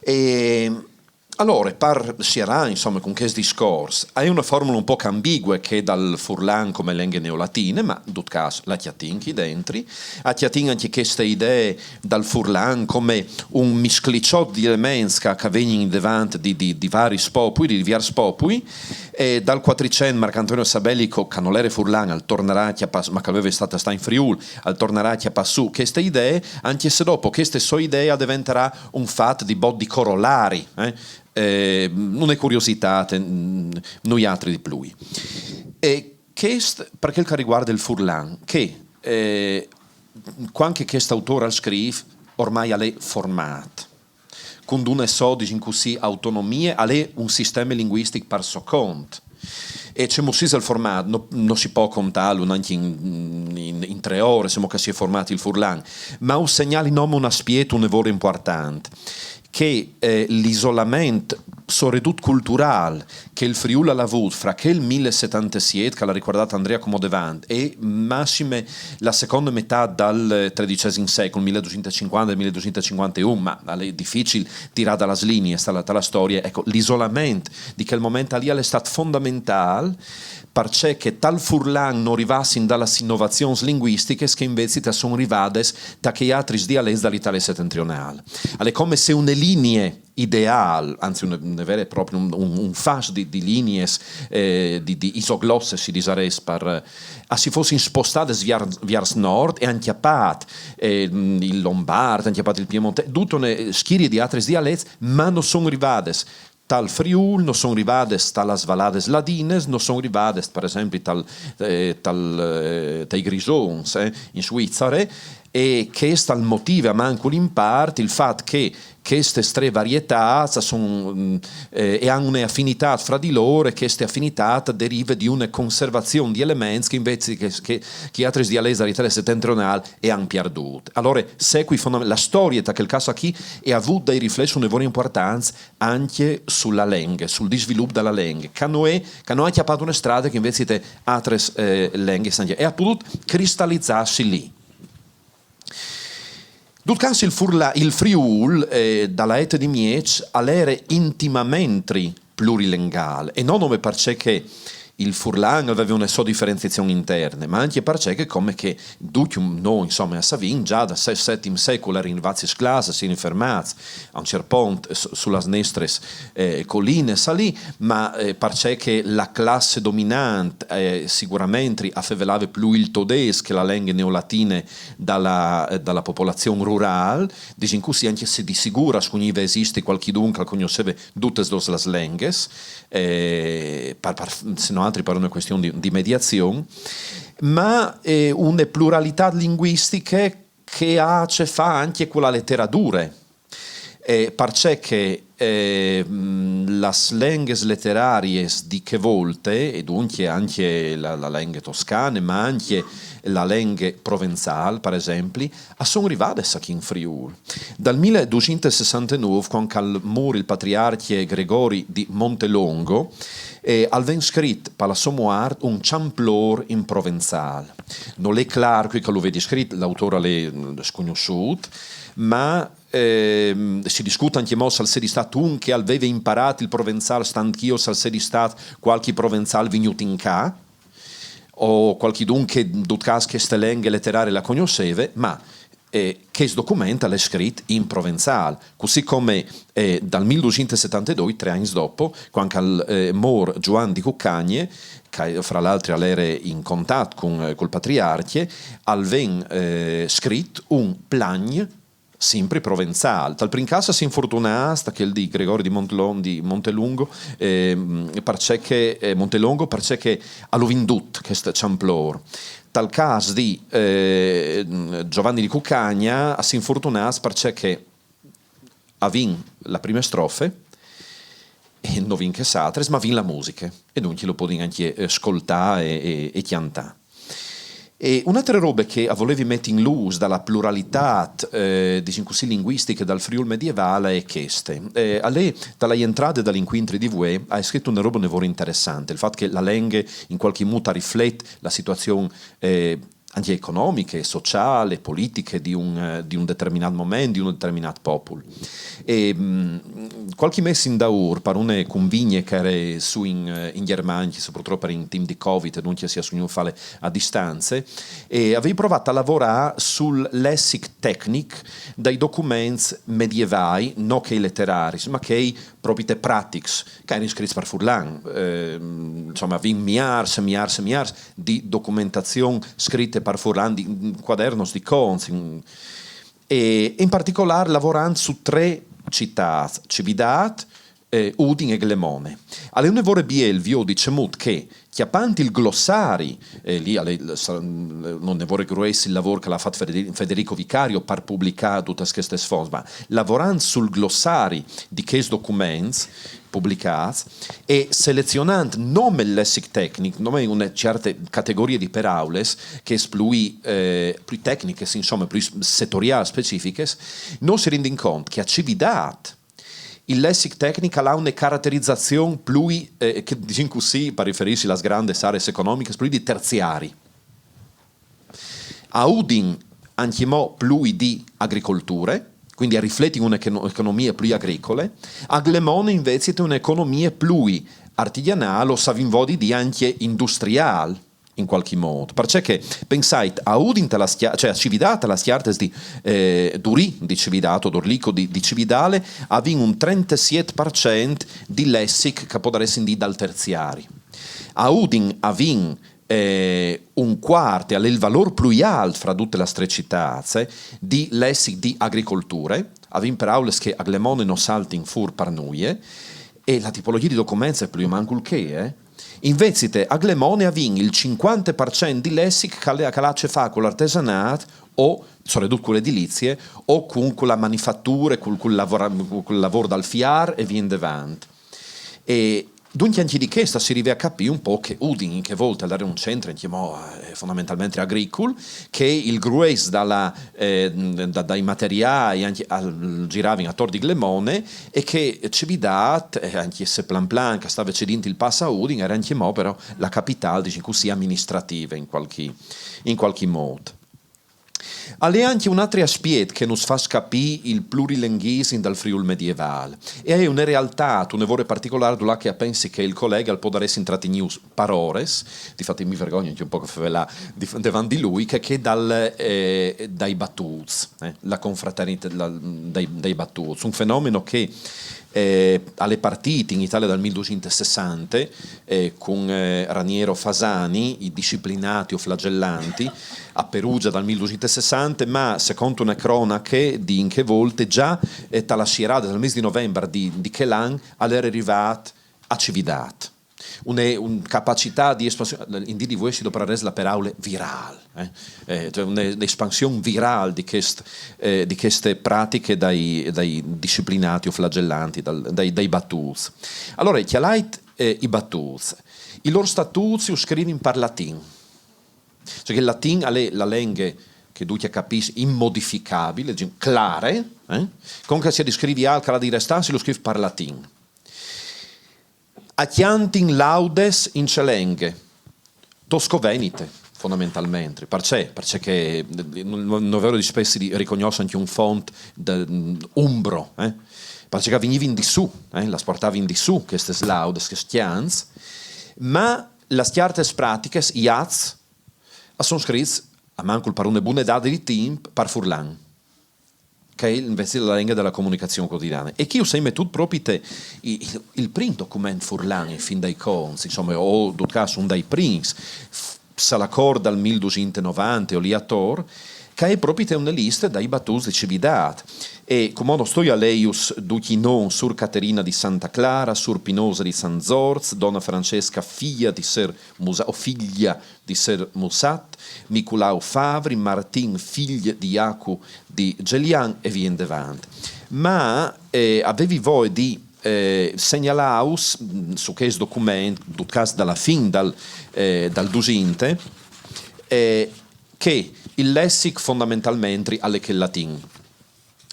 E Alore, par sierâ, insome, cun chest discors, a è une formule un pôc ambigue chê dal furlan come lenghe neolatine, ma, dut câs, la cjatìn chi dentri, a cjatìn ancje cheste idee dal furlan come un miscliçot di elements che, che a vegnin indevant di, di, di varis popui, di diviers popui, e dal Cuatricent Marcantonio Sabellico, che nol jere furlan, al tornarà a cjapâ, ma che al veve stât a stâ in Friûl, al tornarà a cjapâ sù cheste idee, ancje se dopo cheste sô idee a deventarà un fat di bot di corolari, eh? Eh, une curiositât, mm, nuie altri di plui. E chest, par chel che al rivuarde il furlan, che, eh, cuant che chest autôr al scrîf, ormai al è formât. Cuntune sô, disìn cussì, autonomie, al è un sisteme linguistic par so cont. E cemût si isal formât? No, no si pò contâlu nancje in, in, in trê ores, cemût che si è formât il furlan, ma us segnali nome un aspiet une vore impuartant, che, eh, l'isolament, soredut culturâl, che il Friûl al à vût fra chel mil e setantesiet, che al à ricuardât Andrea cumò devant, e massime la seconde metât dal tredicesim secul, mil dusinte cincuante, mil dusinte cincuanteun, ma al è dificil tirâ da las liniis, da la, da la storie, eco, l'isolament di chel moment li al è stât fondamentâl, parcè che tal furlan no rivassin da las inovazions linguistichis che invezit a son rivadis da chei altris dialets da l'Italie setentrionâl. Al è come se une linie ideâl, anzit une, une vere e proprie, un, un, un fasc di, di liniis, eh, di, di isoglossis, si disarès, par, eh, a si fossin spostadis viar-, viars nord e a àn cjapât, eh, il lombart, a àn cjapât il piemontês, dute une schirie di altris dialets, ma no son rivadis tal Friûl, no son rivadis ta las valadis ladinis, no son rivadis, par esempli, tal, eh, tal, eh, tai Grisons, eh, in Suissare, e chest al motive almancul in part il fat che chestis trê varietâts a son, mm, eh, e a àn une afinitât fra di lôr, e cheste afinitât a derive di une conservazion di elements che invezit che, che, che chei altris dialets da l'Italie setentrionâl a àn pierdût. Alore, secui fondament-, la storie, ta chel câs achì, e à vût dai riflessis une vore impuartants ancje su la lenghe, sul disvilup da la lenghe, che no è, che no à cjapât une strade che invezit altris, eh, lenghes ancje, e à podût cristalizâsi li. Dut câs il furla-, il Friûl, eh, da la Ete di Mieç al jere intimamentri plurilengâl, e no nome parcè che il furlan al veve une sô diferenziazion interne, ma ancje parcè che, come che ducj nô, insome, a savìn, za dal se-, setim secul a jerin rivâts i sclâfs, a si jerin fermâts a un ciert pont su, su las nestris, eh, colinis, sa li, ma, eh, parcè che la classe dominant, eh, siguramentri a fevelave plui il todesc che la lenghe neolatine da la, eh, da la popolazion rurâl, disìn cussì, ancje se di sigûr a scugnive esisti cualchidun che al cognosseve dutis dôs las lenghis, eh, par, par, se no altri par une cuestion di, di mediazion, ma, eh, une pluralitât linguistiche che e à a ce fâ ancje cu la leterature. Eh, parcè che, eh, mm, las lenghis leterariis di chê volte, e duncje ancje la, la lenghe toscane, ma ancje la lenghe provenzâl, par esempli, a son rivadis achì in Friûl. Dal mil dusinte sessantenûf, cuant che al mûr il patriarcje Gregori di Montelongo, eh, al ven scrit par la sô muart un cjamplôr in provenzâl. Nol è clâr cui che lu vedi scrit, l'autôr al è, mm, scugnussût, ma, ehm, si discût ancjemò se al sedi stât un che al veve imparât il provenzâl stant chi o se al sedi stât cualchi provenzâl vignût in ca, o cualchidun che, dut câs, cheste lenghe leterarie la cognosseve, ma, eh, chest document al è scrit in provenzâl, cussì come, eh, dal mil dusinte setantedoi, trê agns dopo, cuant che al, eh, mûr Zuan di Cucagne, che fra l'altri al jere in contat cun, eh, cul patriarcje, al ven, eh, scrit un plagn simpri provenzâl. Tal prin câs a s'infurtunàs, chel di Gregori di Montelon-, di Montelungo, ehm, parcè che, eh, Montelongo, parcè che al à vindût chest cjamplôr. Tal câs di, eh, Giovanni di Cucagna a s'infurtunàs parcè che a vin la prime strofe e no vin chês altris, ma vin la musiche, e duncje lu podìn ancje, eh, scoltâ e, e, e cjantâ. E une altre robe che a volevi meti in lûs da la pluralitât, eh, disìn cussì, linguistiche dal Friûl medievâl e je cheste. Eh, al è, da la jentrade dal incuintri di vuê, a è scrit une robe une vore interessante, il fat che la lenghe in cualchi mût a riflet la situazion, eh, ancje economiche, sociâl, politiche di un, di un determinât moment, di un determinât popul. E, mm, cualchi mês indaûr, par une cunvigne che e jere sù in, in Gjermanie, sopratutte par in timp di Covid, e duncje si à scugnût fâle a distance, e o vevin provât a lavorâ sul lessic tecnic dai documents medievâi, no chei leteraris, ma chei propite pratics, che a jerin scrits par furlan. Eh, insome, o vin miârs e miârs e miârs di documentazion scrite par furlan, di, in cuadernos di conts, in, e in particolâr lavorant su trê citâts, Cividât, eh, Udin e Glemone. Al è une vore biel viodi cemût che, cjapant il glossari, e li al è, sa-, une vore grues il lavôr che al à fat Federi-, Federico Vicario par publicâ dutis chestis fonts, ma lavorant sul glossari di chescj documents publicâts e selezionant nome il lessic tecnic, nome une cierte categorie di peraulis che a son plui, eh, plui tecnichis, insome, plui s-, setoriâls, specifichis, nô si rindin cont che a Cividât il lessic tecnic al à une caraterizazion plui, eh, che disìn cussì, par riferîsi a lis grandis areis economichis, plui di terziari. A Udin ancjemò plui di agricolture, cuindi a rifletin une econo-, economie plui agricole, a Glemone invezit une economie plui artigianâl, o se o vin voie di dî ancje industriâl, in cualchi mût. Parcè che, pensait, a Udin te las cja-, cioè a Cividât te las cjartis di, eh, Durì di Cividât, o Dorlico di, di Cividale, o vin un trentesiet par cent di lessic che o podaressin dî dal terziari. A Udin o vin, eh, un cuart, e al è il valôr plui alt fra dutis lis trê citâts, eh, di lessic di agricolture, o vin peraulis che a Glemone no saltin fûr par nuie, e la tipologjie di documents e je plui o mancul chê, eh. Invezit a Glemone o vin il cincuante par cent di lessic che al è, che al à a ce fâ cul artesanât o, soredut cu la edilizie, o cun, cu la manifature, cul, cul lavôr, cul lavôr dal fiâr e vie indevant. E duncje ancje di cheste si rive a capî un pôc che Udin, in chê volte, al jere un centri ancjemò, eh, fondamentalmentri agricul, che il grues da la, eh, da, dai materiâi ancje, al, giravin ator di Glemone, e che Cividât, eh, ancje se plan plan che e stave cedint il pas a Udin, al jere ancjemò però la capitâl, disìn cussì, aministrative in cualchi, in cualchi mût. Al è ancje un altri aspiet che nus fâs capî il plurilinguisim dal Friûl medievâl. E al è une realtât une vore particolâr, dulà che o pensi che il coleghe al podarès intratignius par ores, difat mi vergogni ancje un pôc a fevelâ di, devant di lui, che, che dal, eh, dai batûts, eh, la confraternitât, la, dai, dai batûts. Un fenomeno che, eh, al è partît in Italie dal mil dusinte e sessante, eh, cun, eh, Raniero Fasani, i disciplinati o flagellanti, a Perugia dal mil dusinte e sessante, ma secont une cronache di in chê volte, za, eh, ta la sierade dal mês di Novembar di, di chel an, al jere rivât a Cividât. Une, une capacitât di espansion, in dì di vuê si doprarès la peraule virâl, eh? Eh, cioè une, une espansion virâl di chest, eh, di cheste pratiche dai, dai disciplinati o flagellanti, dal, dai, dai batûts. Alore, cjalait, eh, i batûts. I lôr statûts ju scrivin par latin. Cioè che il latin al è la lenghe che ducj a capìs, imodificabile, disìn, clare, eh? Cumò che si à di scrivi alc, al à di restâ, si lu scrîf par latin. A cjantin laudes in ce lenghe? Toscovenite, fondamentalmentri. Parcè? Parcè che, eh, no, no vêr dispiets di ricognòs ancje un font de, mm, umbro, eh? Parcè che a vignivin di sù, eh? Las puartavin di sù, chestes laudes, chescj cjants, ma las cjartes pratiches, i ats, a son scrits, almancul par une bune date di timp, par furlan, che e je invezit la lenghe de comunicazion cuotidiane. E chi us ai metût propit i, il, il prin document furlan, in fin dai conts, insome, o, dut câs, un dai prins, f-, se la cort dal mil dusinte e novante o li ator, che e je propit une liste dai batûts di Cividât. E cumò no stoi a lei ducj i nons: Sûr Caterina di Santa Clara, Sûr Pinosa di San Zorç, Dona Francesca, fia di Ser Musa-, o figlia di Ser Musat, Miculau Favri, Martin, figl di Jacu di Gelian, e vie indevant. Ma, eh, o vevi voie di, eh, segnalâus, mm, su chest document, dut câs da la fin dal, eh, dal dusinte, eh, che il lessic fondamentalmentri al è chel latin.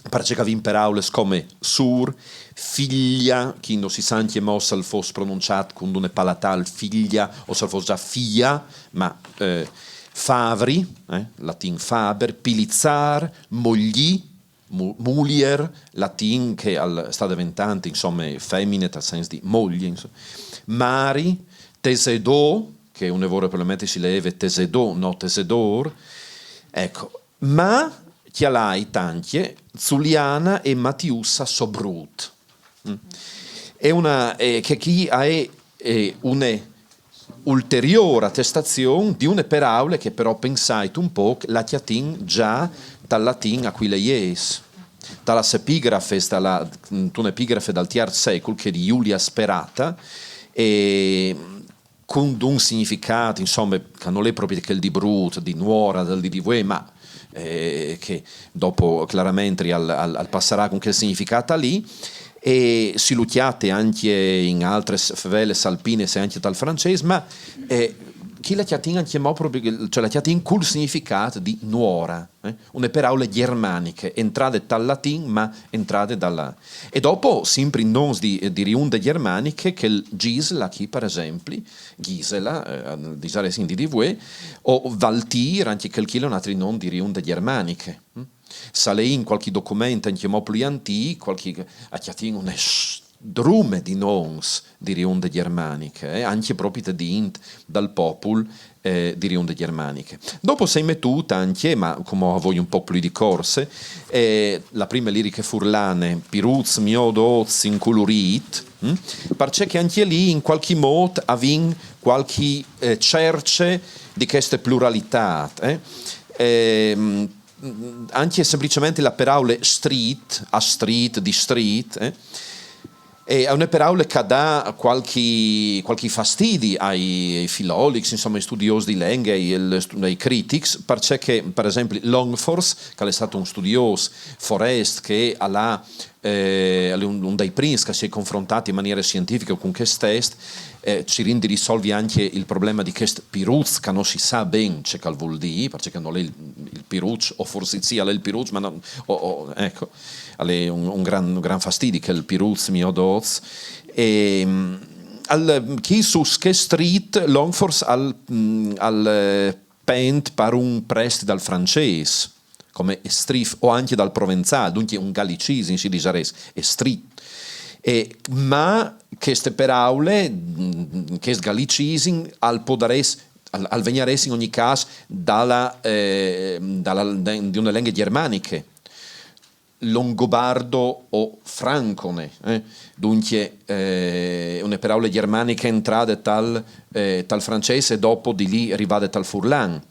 Parcè che o vin peraules come sûr, figlia, chi no si sa ancjemò se al fos pronunciât cun une palatâl figlia o se al fos za fia, ma, eh, Favri, eh, latin faber, pilizzar, moglì, mu- mulier, latin che al sta deventant, insome, femine, tal sens di moglie, insome. Mari, tesedò, che une vore probabilmente si leeve tesedò, no tesedor. Ecco, ma cjalait ancje Zuliana e Matiussa Sobrut. Mm. È una, eh, che chi ha è, è une ulteriore attestazion di une peraule che però pensait un pôc la cjatin già dal latin aquileies, da las epigrafes, da la, mm, un'epigrafe dal tierç secul, che di Julia Sperata, e cun un significât, insome, che nol è propit chel di brût, di nuora, dal dì di vuê, ma eh, che dopo claramentri al, al, al passarà cun chel significât li, e si lu cjate ancje in altris fevelis alpinis e ancje tal francês, ma eh, chi la cjatìn ancjemò propit, cioè la cjatìn cul significât di nuora, eh? Une peraule gjermaniche, entrade tal latin, ma entrade da la... E dopo, simpri in nons di, di riunde gjermaniche, chel Gisela chi, par esempli, Gisela, eh, disarès in dì di vuê, o Valtîr, ancje chel chi al è un altri non di riunde gjermaniche. Mm? Se leìn cualchi document ancjemò plui antîc, cualchi, a cjatìn une s-, drume di nons di riunde gjermaniche, eh, ancje propit di int dal popul, eh, di riunde gjermaniche. Dopo si è metût ancje, ma cumò a voi un pôc plui di corse, eh, la prime liriche furlane, Pirûts miôr dôts inculurît, mm? Parcè che ancje li, in cualchi mût, a vin cualchi, eh, cerce di cheste pluralitât, eh? Ehm, ancje semplicementri la peraule strît, a strît, di strît, eh? E je une peraule che e dà cualchi, cualchi fastidi ai, ai filologs, insome, ai studiôs di lenghe, ai, ai stu-, ai critics, parcè che, par esempli, Longfors, che al è stât un studiôs forest che al à, eh, al è un, un dai prins che si è confrontât in maniere sientifiche cun chest test, eh, cirint di risolvi ancje il probleme di chest pirût, che no si sa ben ce che al vûl dî, parcè che nol è il, il pirût, o forsit sì, al è il pirût, ma no, o, o, eco, al è un, un gran, un gran fastidi chel Pirûts miôr dôts. E, mm, al, chi sus chest strît, Longfors al, mm, al, eh, pent par un prest dal francês, come estrîf, o ancje dal provenzâl, duncje un galicisim, si disarès, estrît. E, ma cheste peraule, mm, chest galicisim, al podarès, al, al vegnarès in ogni câs da la, eh, da la, de, di une lenghe gjermaniche, longobardo o francone, eh? Duncje, eh, une peraule gjermaniche entrade tal, eh, tal francês e dopo di li rivade tal furlan.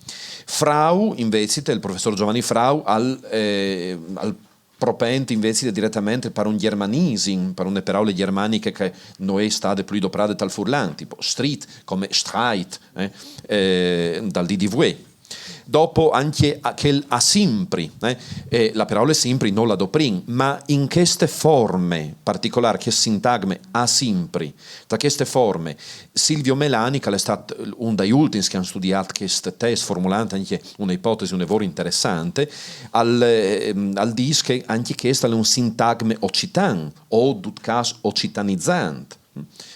Frau, invezit, il professôr Giovanni Frau, al, eh, al propent invezit diretamente par un gjermanisim, par une peraule gjermaniche che no è stade plui doprade tal furlan, tipo strît, come streit, eh, eh, dal dì di vuê. Dopo ancje a-, chel asimpri, eh, e la peraule simpri no la doprìn, ma in cheste forme particolâr, chest sintagme asimpri, tra cheste forme, Silvio Melani, che al è stât un dai ultims che a àn studiât chest test, formulant ancje une ipotesi une vore interessante, al, ehm, al dîs che ancje chest al è un sintagme occitan, o dut câs occitanizant.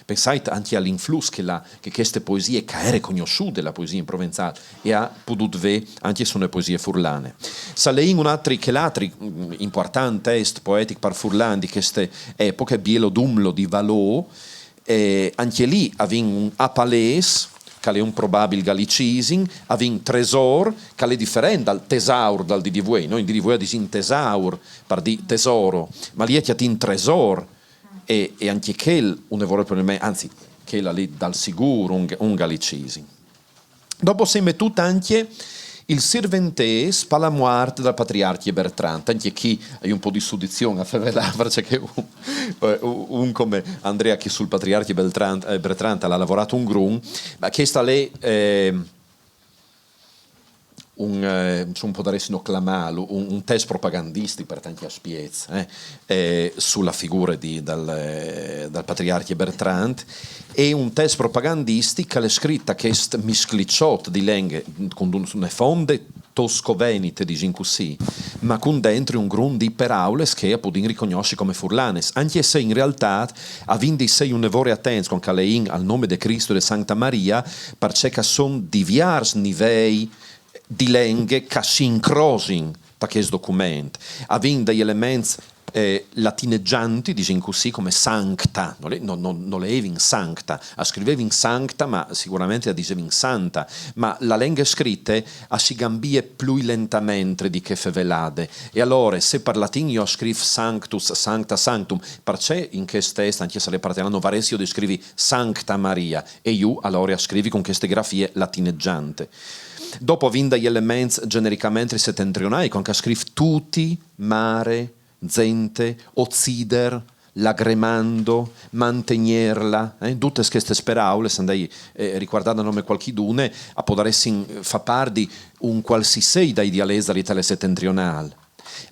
Pensait ancje al influs che la, che cheste poesie, che e jere cognossude, la poesie in provenzâl, e à podût vê ancje su une poesie furlane. Se leìn un altri, chel altri, mm, impuartant test poetic par furlan di cheste epoche, Bielo Dumlo di Valot, e ancje li a vin un apalês, che al è un probabil galicisim, a vin tresôr, che al è diferent dal tesaur dal dì di vuê. Nô in dì di vuê a disìn tesaur, par dî tesoro, ma li a cjatìn tresôr, e, e ancje chel une vore probabilmente, anzit, chel al è dal sigûr un, un galicisim. Dopo si è metût ancje il sirventês par la muart dal patriarcje Bertrand. Ancje chi a je un pôc di sudizion a fevelâ, parcè che un, eh, un come Andrea, che sul patriarcje Bertrand, eh, Bertrand al à lavorât un grum, ma chest al è, eh, un, eh, insome, podaressino clamâlu un, un test propagandistic par tancj aspiets, eh, eh, su la figure di, dal, eh, dal patriarcje Bertrand, e un test propagandistic che al è scrit a chest miscliçot di lenghe, cun un, une fonde tosco-venite, disìn cussì, ma cun dentri un grum di peraules che a podìn ricognossi come furlanes, ancje se in realtât a vin di sei une vore atents cuant che a leìn al nome de Crist e de Sancta Maria, parcè che a son diviers nivei di lenghe che si incrosin ta chest document. Avin dai elements eh, latineggianti, disìn cussì, come sancta, no le, no, no, no le evin sancta, a scrivevin sancta, ma sicuramente a disevin santa, ma la lenghe scrite a si gambie plui lentamentri di che fevelade. E allora, se par latin io scriv sanctus, sancta, sanctum, parcè in chest test, anche se le partelan, no varessio di scrivi sancta Maria, e io allora a scrivi con cheste grafie latineggiante. Dopo avin dai elements genericamente settentrionali, con che scriv tuti, mare, zente, ozider, lagremando, mantegnerla, eh? Dutes chestes peraules, se andai eh, riguardade nome qualchidune, a podaressin fa par di un qualsisei dai dialets da l'Italia settentrional.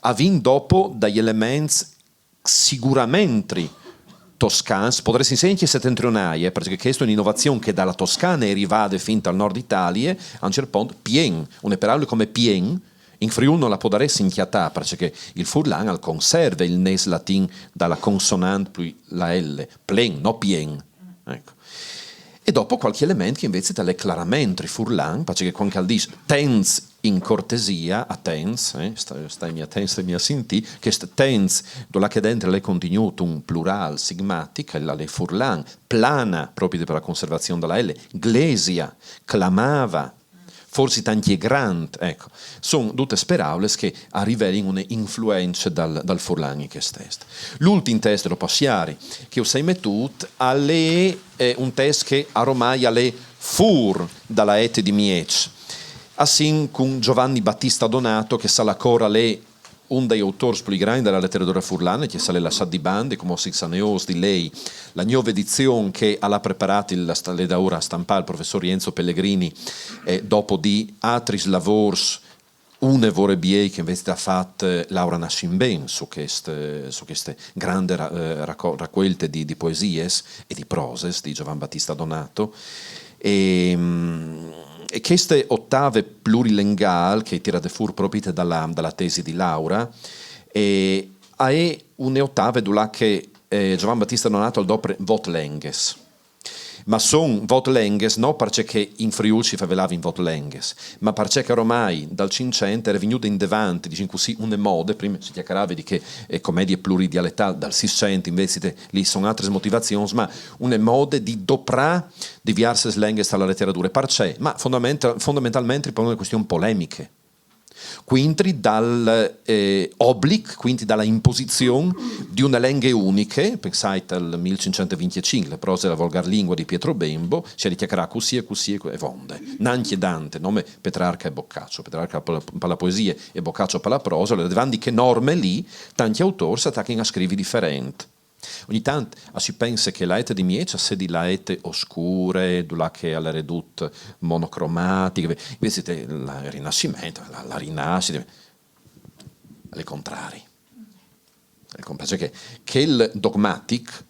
Avin dopo dai elements sicuramentri toscans, podaressin sei anche settentrionai, eh, parcè che chesta è un'innovazion che da la Toscana è rivade fin al nord Italie, a un cert pont pien, une peraule come pien, in Friul no la podaressin cjatà, parcè che il furlan al conserve il nes latin da la consonant plui la L, plen, no pien. Ecco. E dopo qualche element che invece al è claramentri furlan, parcè che quand che al dis tens in cortesia, atents, eh, sta, stai mi atents, stai mi a sintì, chest tens, dulà che dentri al è contignût un plural sigmatic, al è furlan, plana, propit par la conservazion da la L, glesia, clamava, forsit ancje grant, ecco. Son dutes peraules che a rivelin une influence dal, dal furlan in chest test. L'ultin test, lu passiari, che us ai metût, al è eh, un test che aromai al è fûr da la ete di mieç. A sin cun Giovanni Battista Donato, che sa la cor al è un dai autôrs plui grancj da la leteratura furlane, che sa l'è lassât di bande, come si sa neôs di lei, la gnove edizion che al à preparât, il, la sta-, l'è daûr a stampâ il professôr Jenzo Pellegrini, eh, dopo di altris lavôrs une vore biei che invezit à fat, eh, Laura Nascimbén su chest, eh, su cheste grande ra-, eh, raco-, racuelte di, di poesies e di proses di Giovan Battista Donato. E, mm, e cheste otave plurilengâl, che e je tirade fûr propit da la, da la tesi di Laura, e e je une otave dulà che, eh, Giovan Battista Donato al dopre vot lenghes. Ma son vot lenghes no parcè che in Friûl si fevelavin vot lenghes, ma parcè che ormai dal Cinccent e je vignude indevant, disìn cussì, une mode, prime si cjacarave di chê, eh, comedie pluridialetâl, dal Sîscent invezit, lì son altris motivazions, ma une mode di doprâ diviarses lenghes ta la leterature. Parcè? Ma fondament-, fondamentalmentri par une cuestion polemiche. Cuintri dal, eh, oblic, cuintri da la imposizion di une lenghe uniche, pensait al mil cinccent e vincjecinc, le prose de la volgar lingua di Pietro Bembo, si à di cjacarâ cussì e cussì e cu-, e vonde. Nancje Dante, nome Petrarca e Boccaccio, Petrarca par la, par la poesie e Boccaccio par la prosa, alore devant di chê norme lì, tancj autôrs a tachin a scrivi diferent. Ogni tant a si pense che la ete di mieç a sedi la ete oscure, dulà che al è redut monocromatic, invezit la Rinassiment, la, la Rinassiment, al è contrari. Al è con-, parcè che chel dogmatic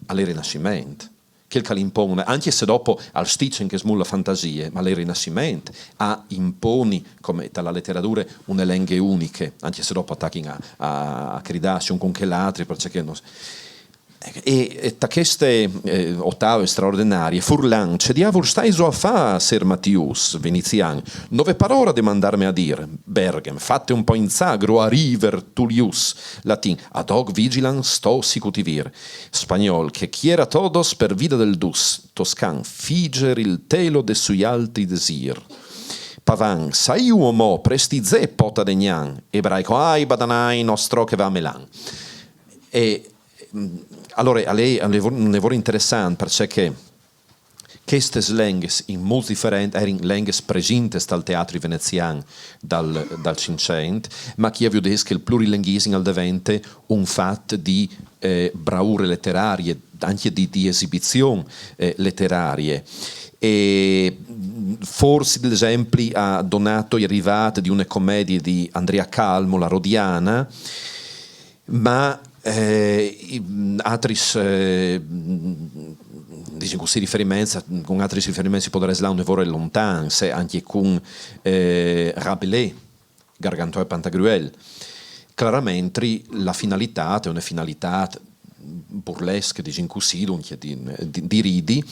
al è Rinassiment. Chel che al impon, ancje se dopo al stice ancje smult la fantasie, ma al è Rinassiment a imponi, come ta la leterature, une lenghe uniche, ancje se dopo a tachin a, a, a cridâsi un cun chel altri, parcè che no s-, e, e ta cheste, eh, otave straordenarie, furlan, ce diavul staiso a fâ, ser Matius, vinizian, no vê par ora de mandarme a dî, Berghem, fate un po' in zagro a river Tullius, latin, ad hoc vigilans to sicut vir, spagnol, che quiera todos per vida del dus, toscan, figer il telo de sui alti desîr. Pavan, saiu omò, prestizè pota de gnan, ebraico, ai badanai, nostro che va a Melan. E, mm, alore, al è, al è vor-, un lavôr interessant, parcè che chestes lenghes in mots diferents a jerin lenghes presintes tal teatri venezian dal, dal Cinccent, ma chi a viodês che il plurilenghisim al devente un fat di, eh, braure leterarie, ancje di, di esibizion, eh, leterarie. E, mm, forsit l'esempli a Donato al è rivât di une comedie di Andria Calmo, La Rodiana, ma, eh, i, mm, altris, eh, mm, disìn cussì, riferiments, cun altris riferiments si podarès lâ une vore lontans, eh, ancje cun, eh, Rabelais, Gargantua e Pantagruel. Claramentri la finalitât e je une finalitât burlesque, disìn cussì, duncje di, di, di ridi.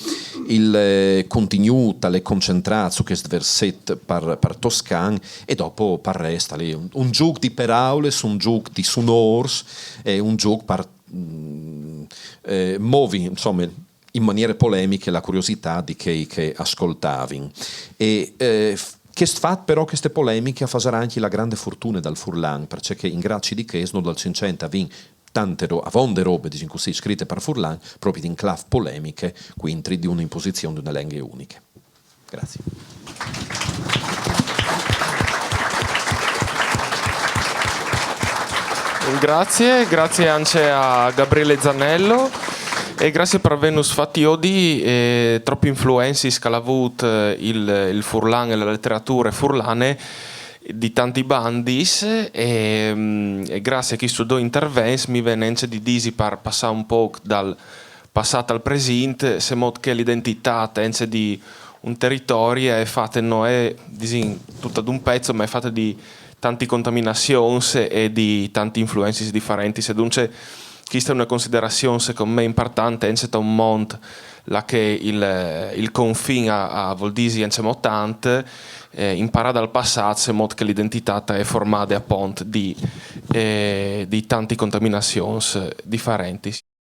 Il, eh, contignût al è concentrât su chest verset par, par toscan e dopo par rest al è un, un zûc di peraulis, un zûc di sunôrs e un zûc par, mm, eh, movi, insome, in maniere polemiche la curiositât di chei che a scoltavin. E, eh, chest fat però, cheste polemiche, e fasarà ancje la grande fortune dal furlan, parcè che in gracie di chest nô dal Cinccent o vin tante ro-, avonde robe, disìn cussì, scrite par furlan, propit in clâf polemiche, cuintri di une imposizion di une lenghe uniche. Grazie. Grazie, grazie ancje a Gabriele Zanello e grazie par vênus fat viodi, eh, tropis influencis che al à vût, eh, il, il furlan e la leterature furlane di tantis bandis e, mm, e graciis a chescj doi intervents mi ven ancje di dî, par passâ un pôc dal passât al presint, cemût che la identitât ancje di un teritori e je fate, no je, disìn, dute dun pezzo, ma e je fate di tantis contaminazions e di tantis influencis diferentis. E duncje cheste e je une considerazion, secont me, impuartante, ancje ta un mont là che il, il confin al, al vûl dî ancjemò tant, eh, imparâ dal passât, cemût che la identitât e je formade apont di, eh, di tantis contaminazions diferentis.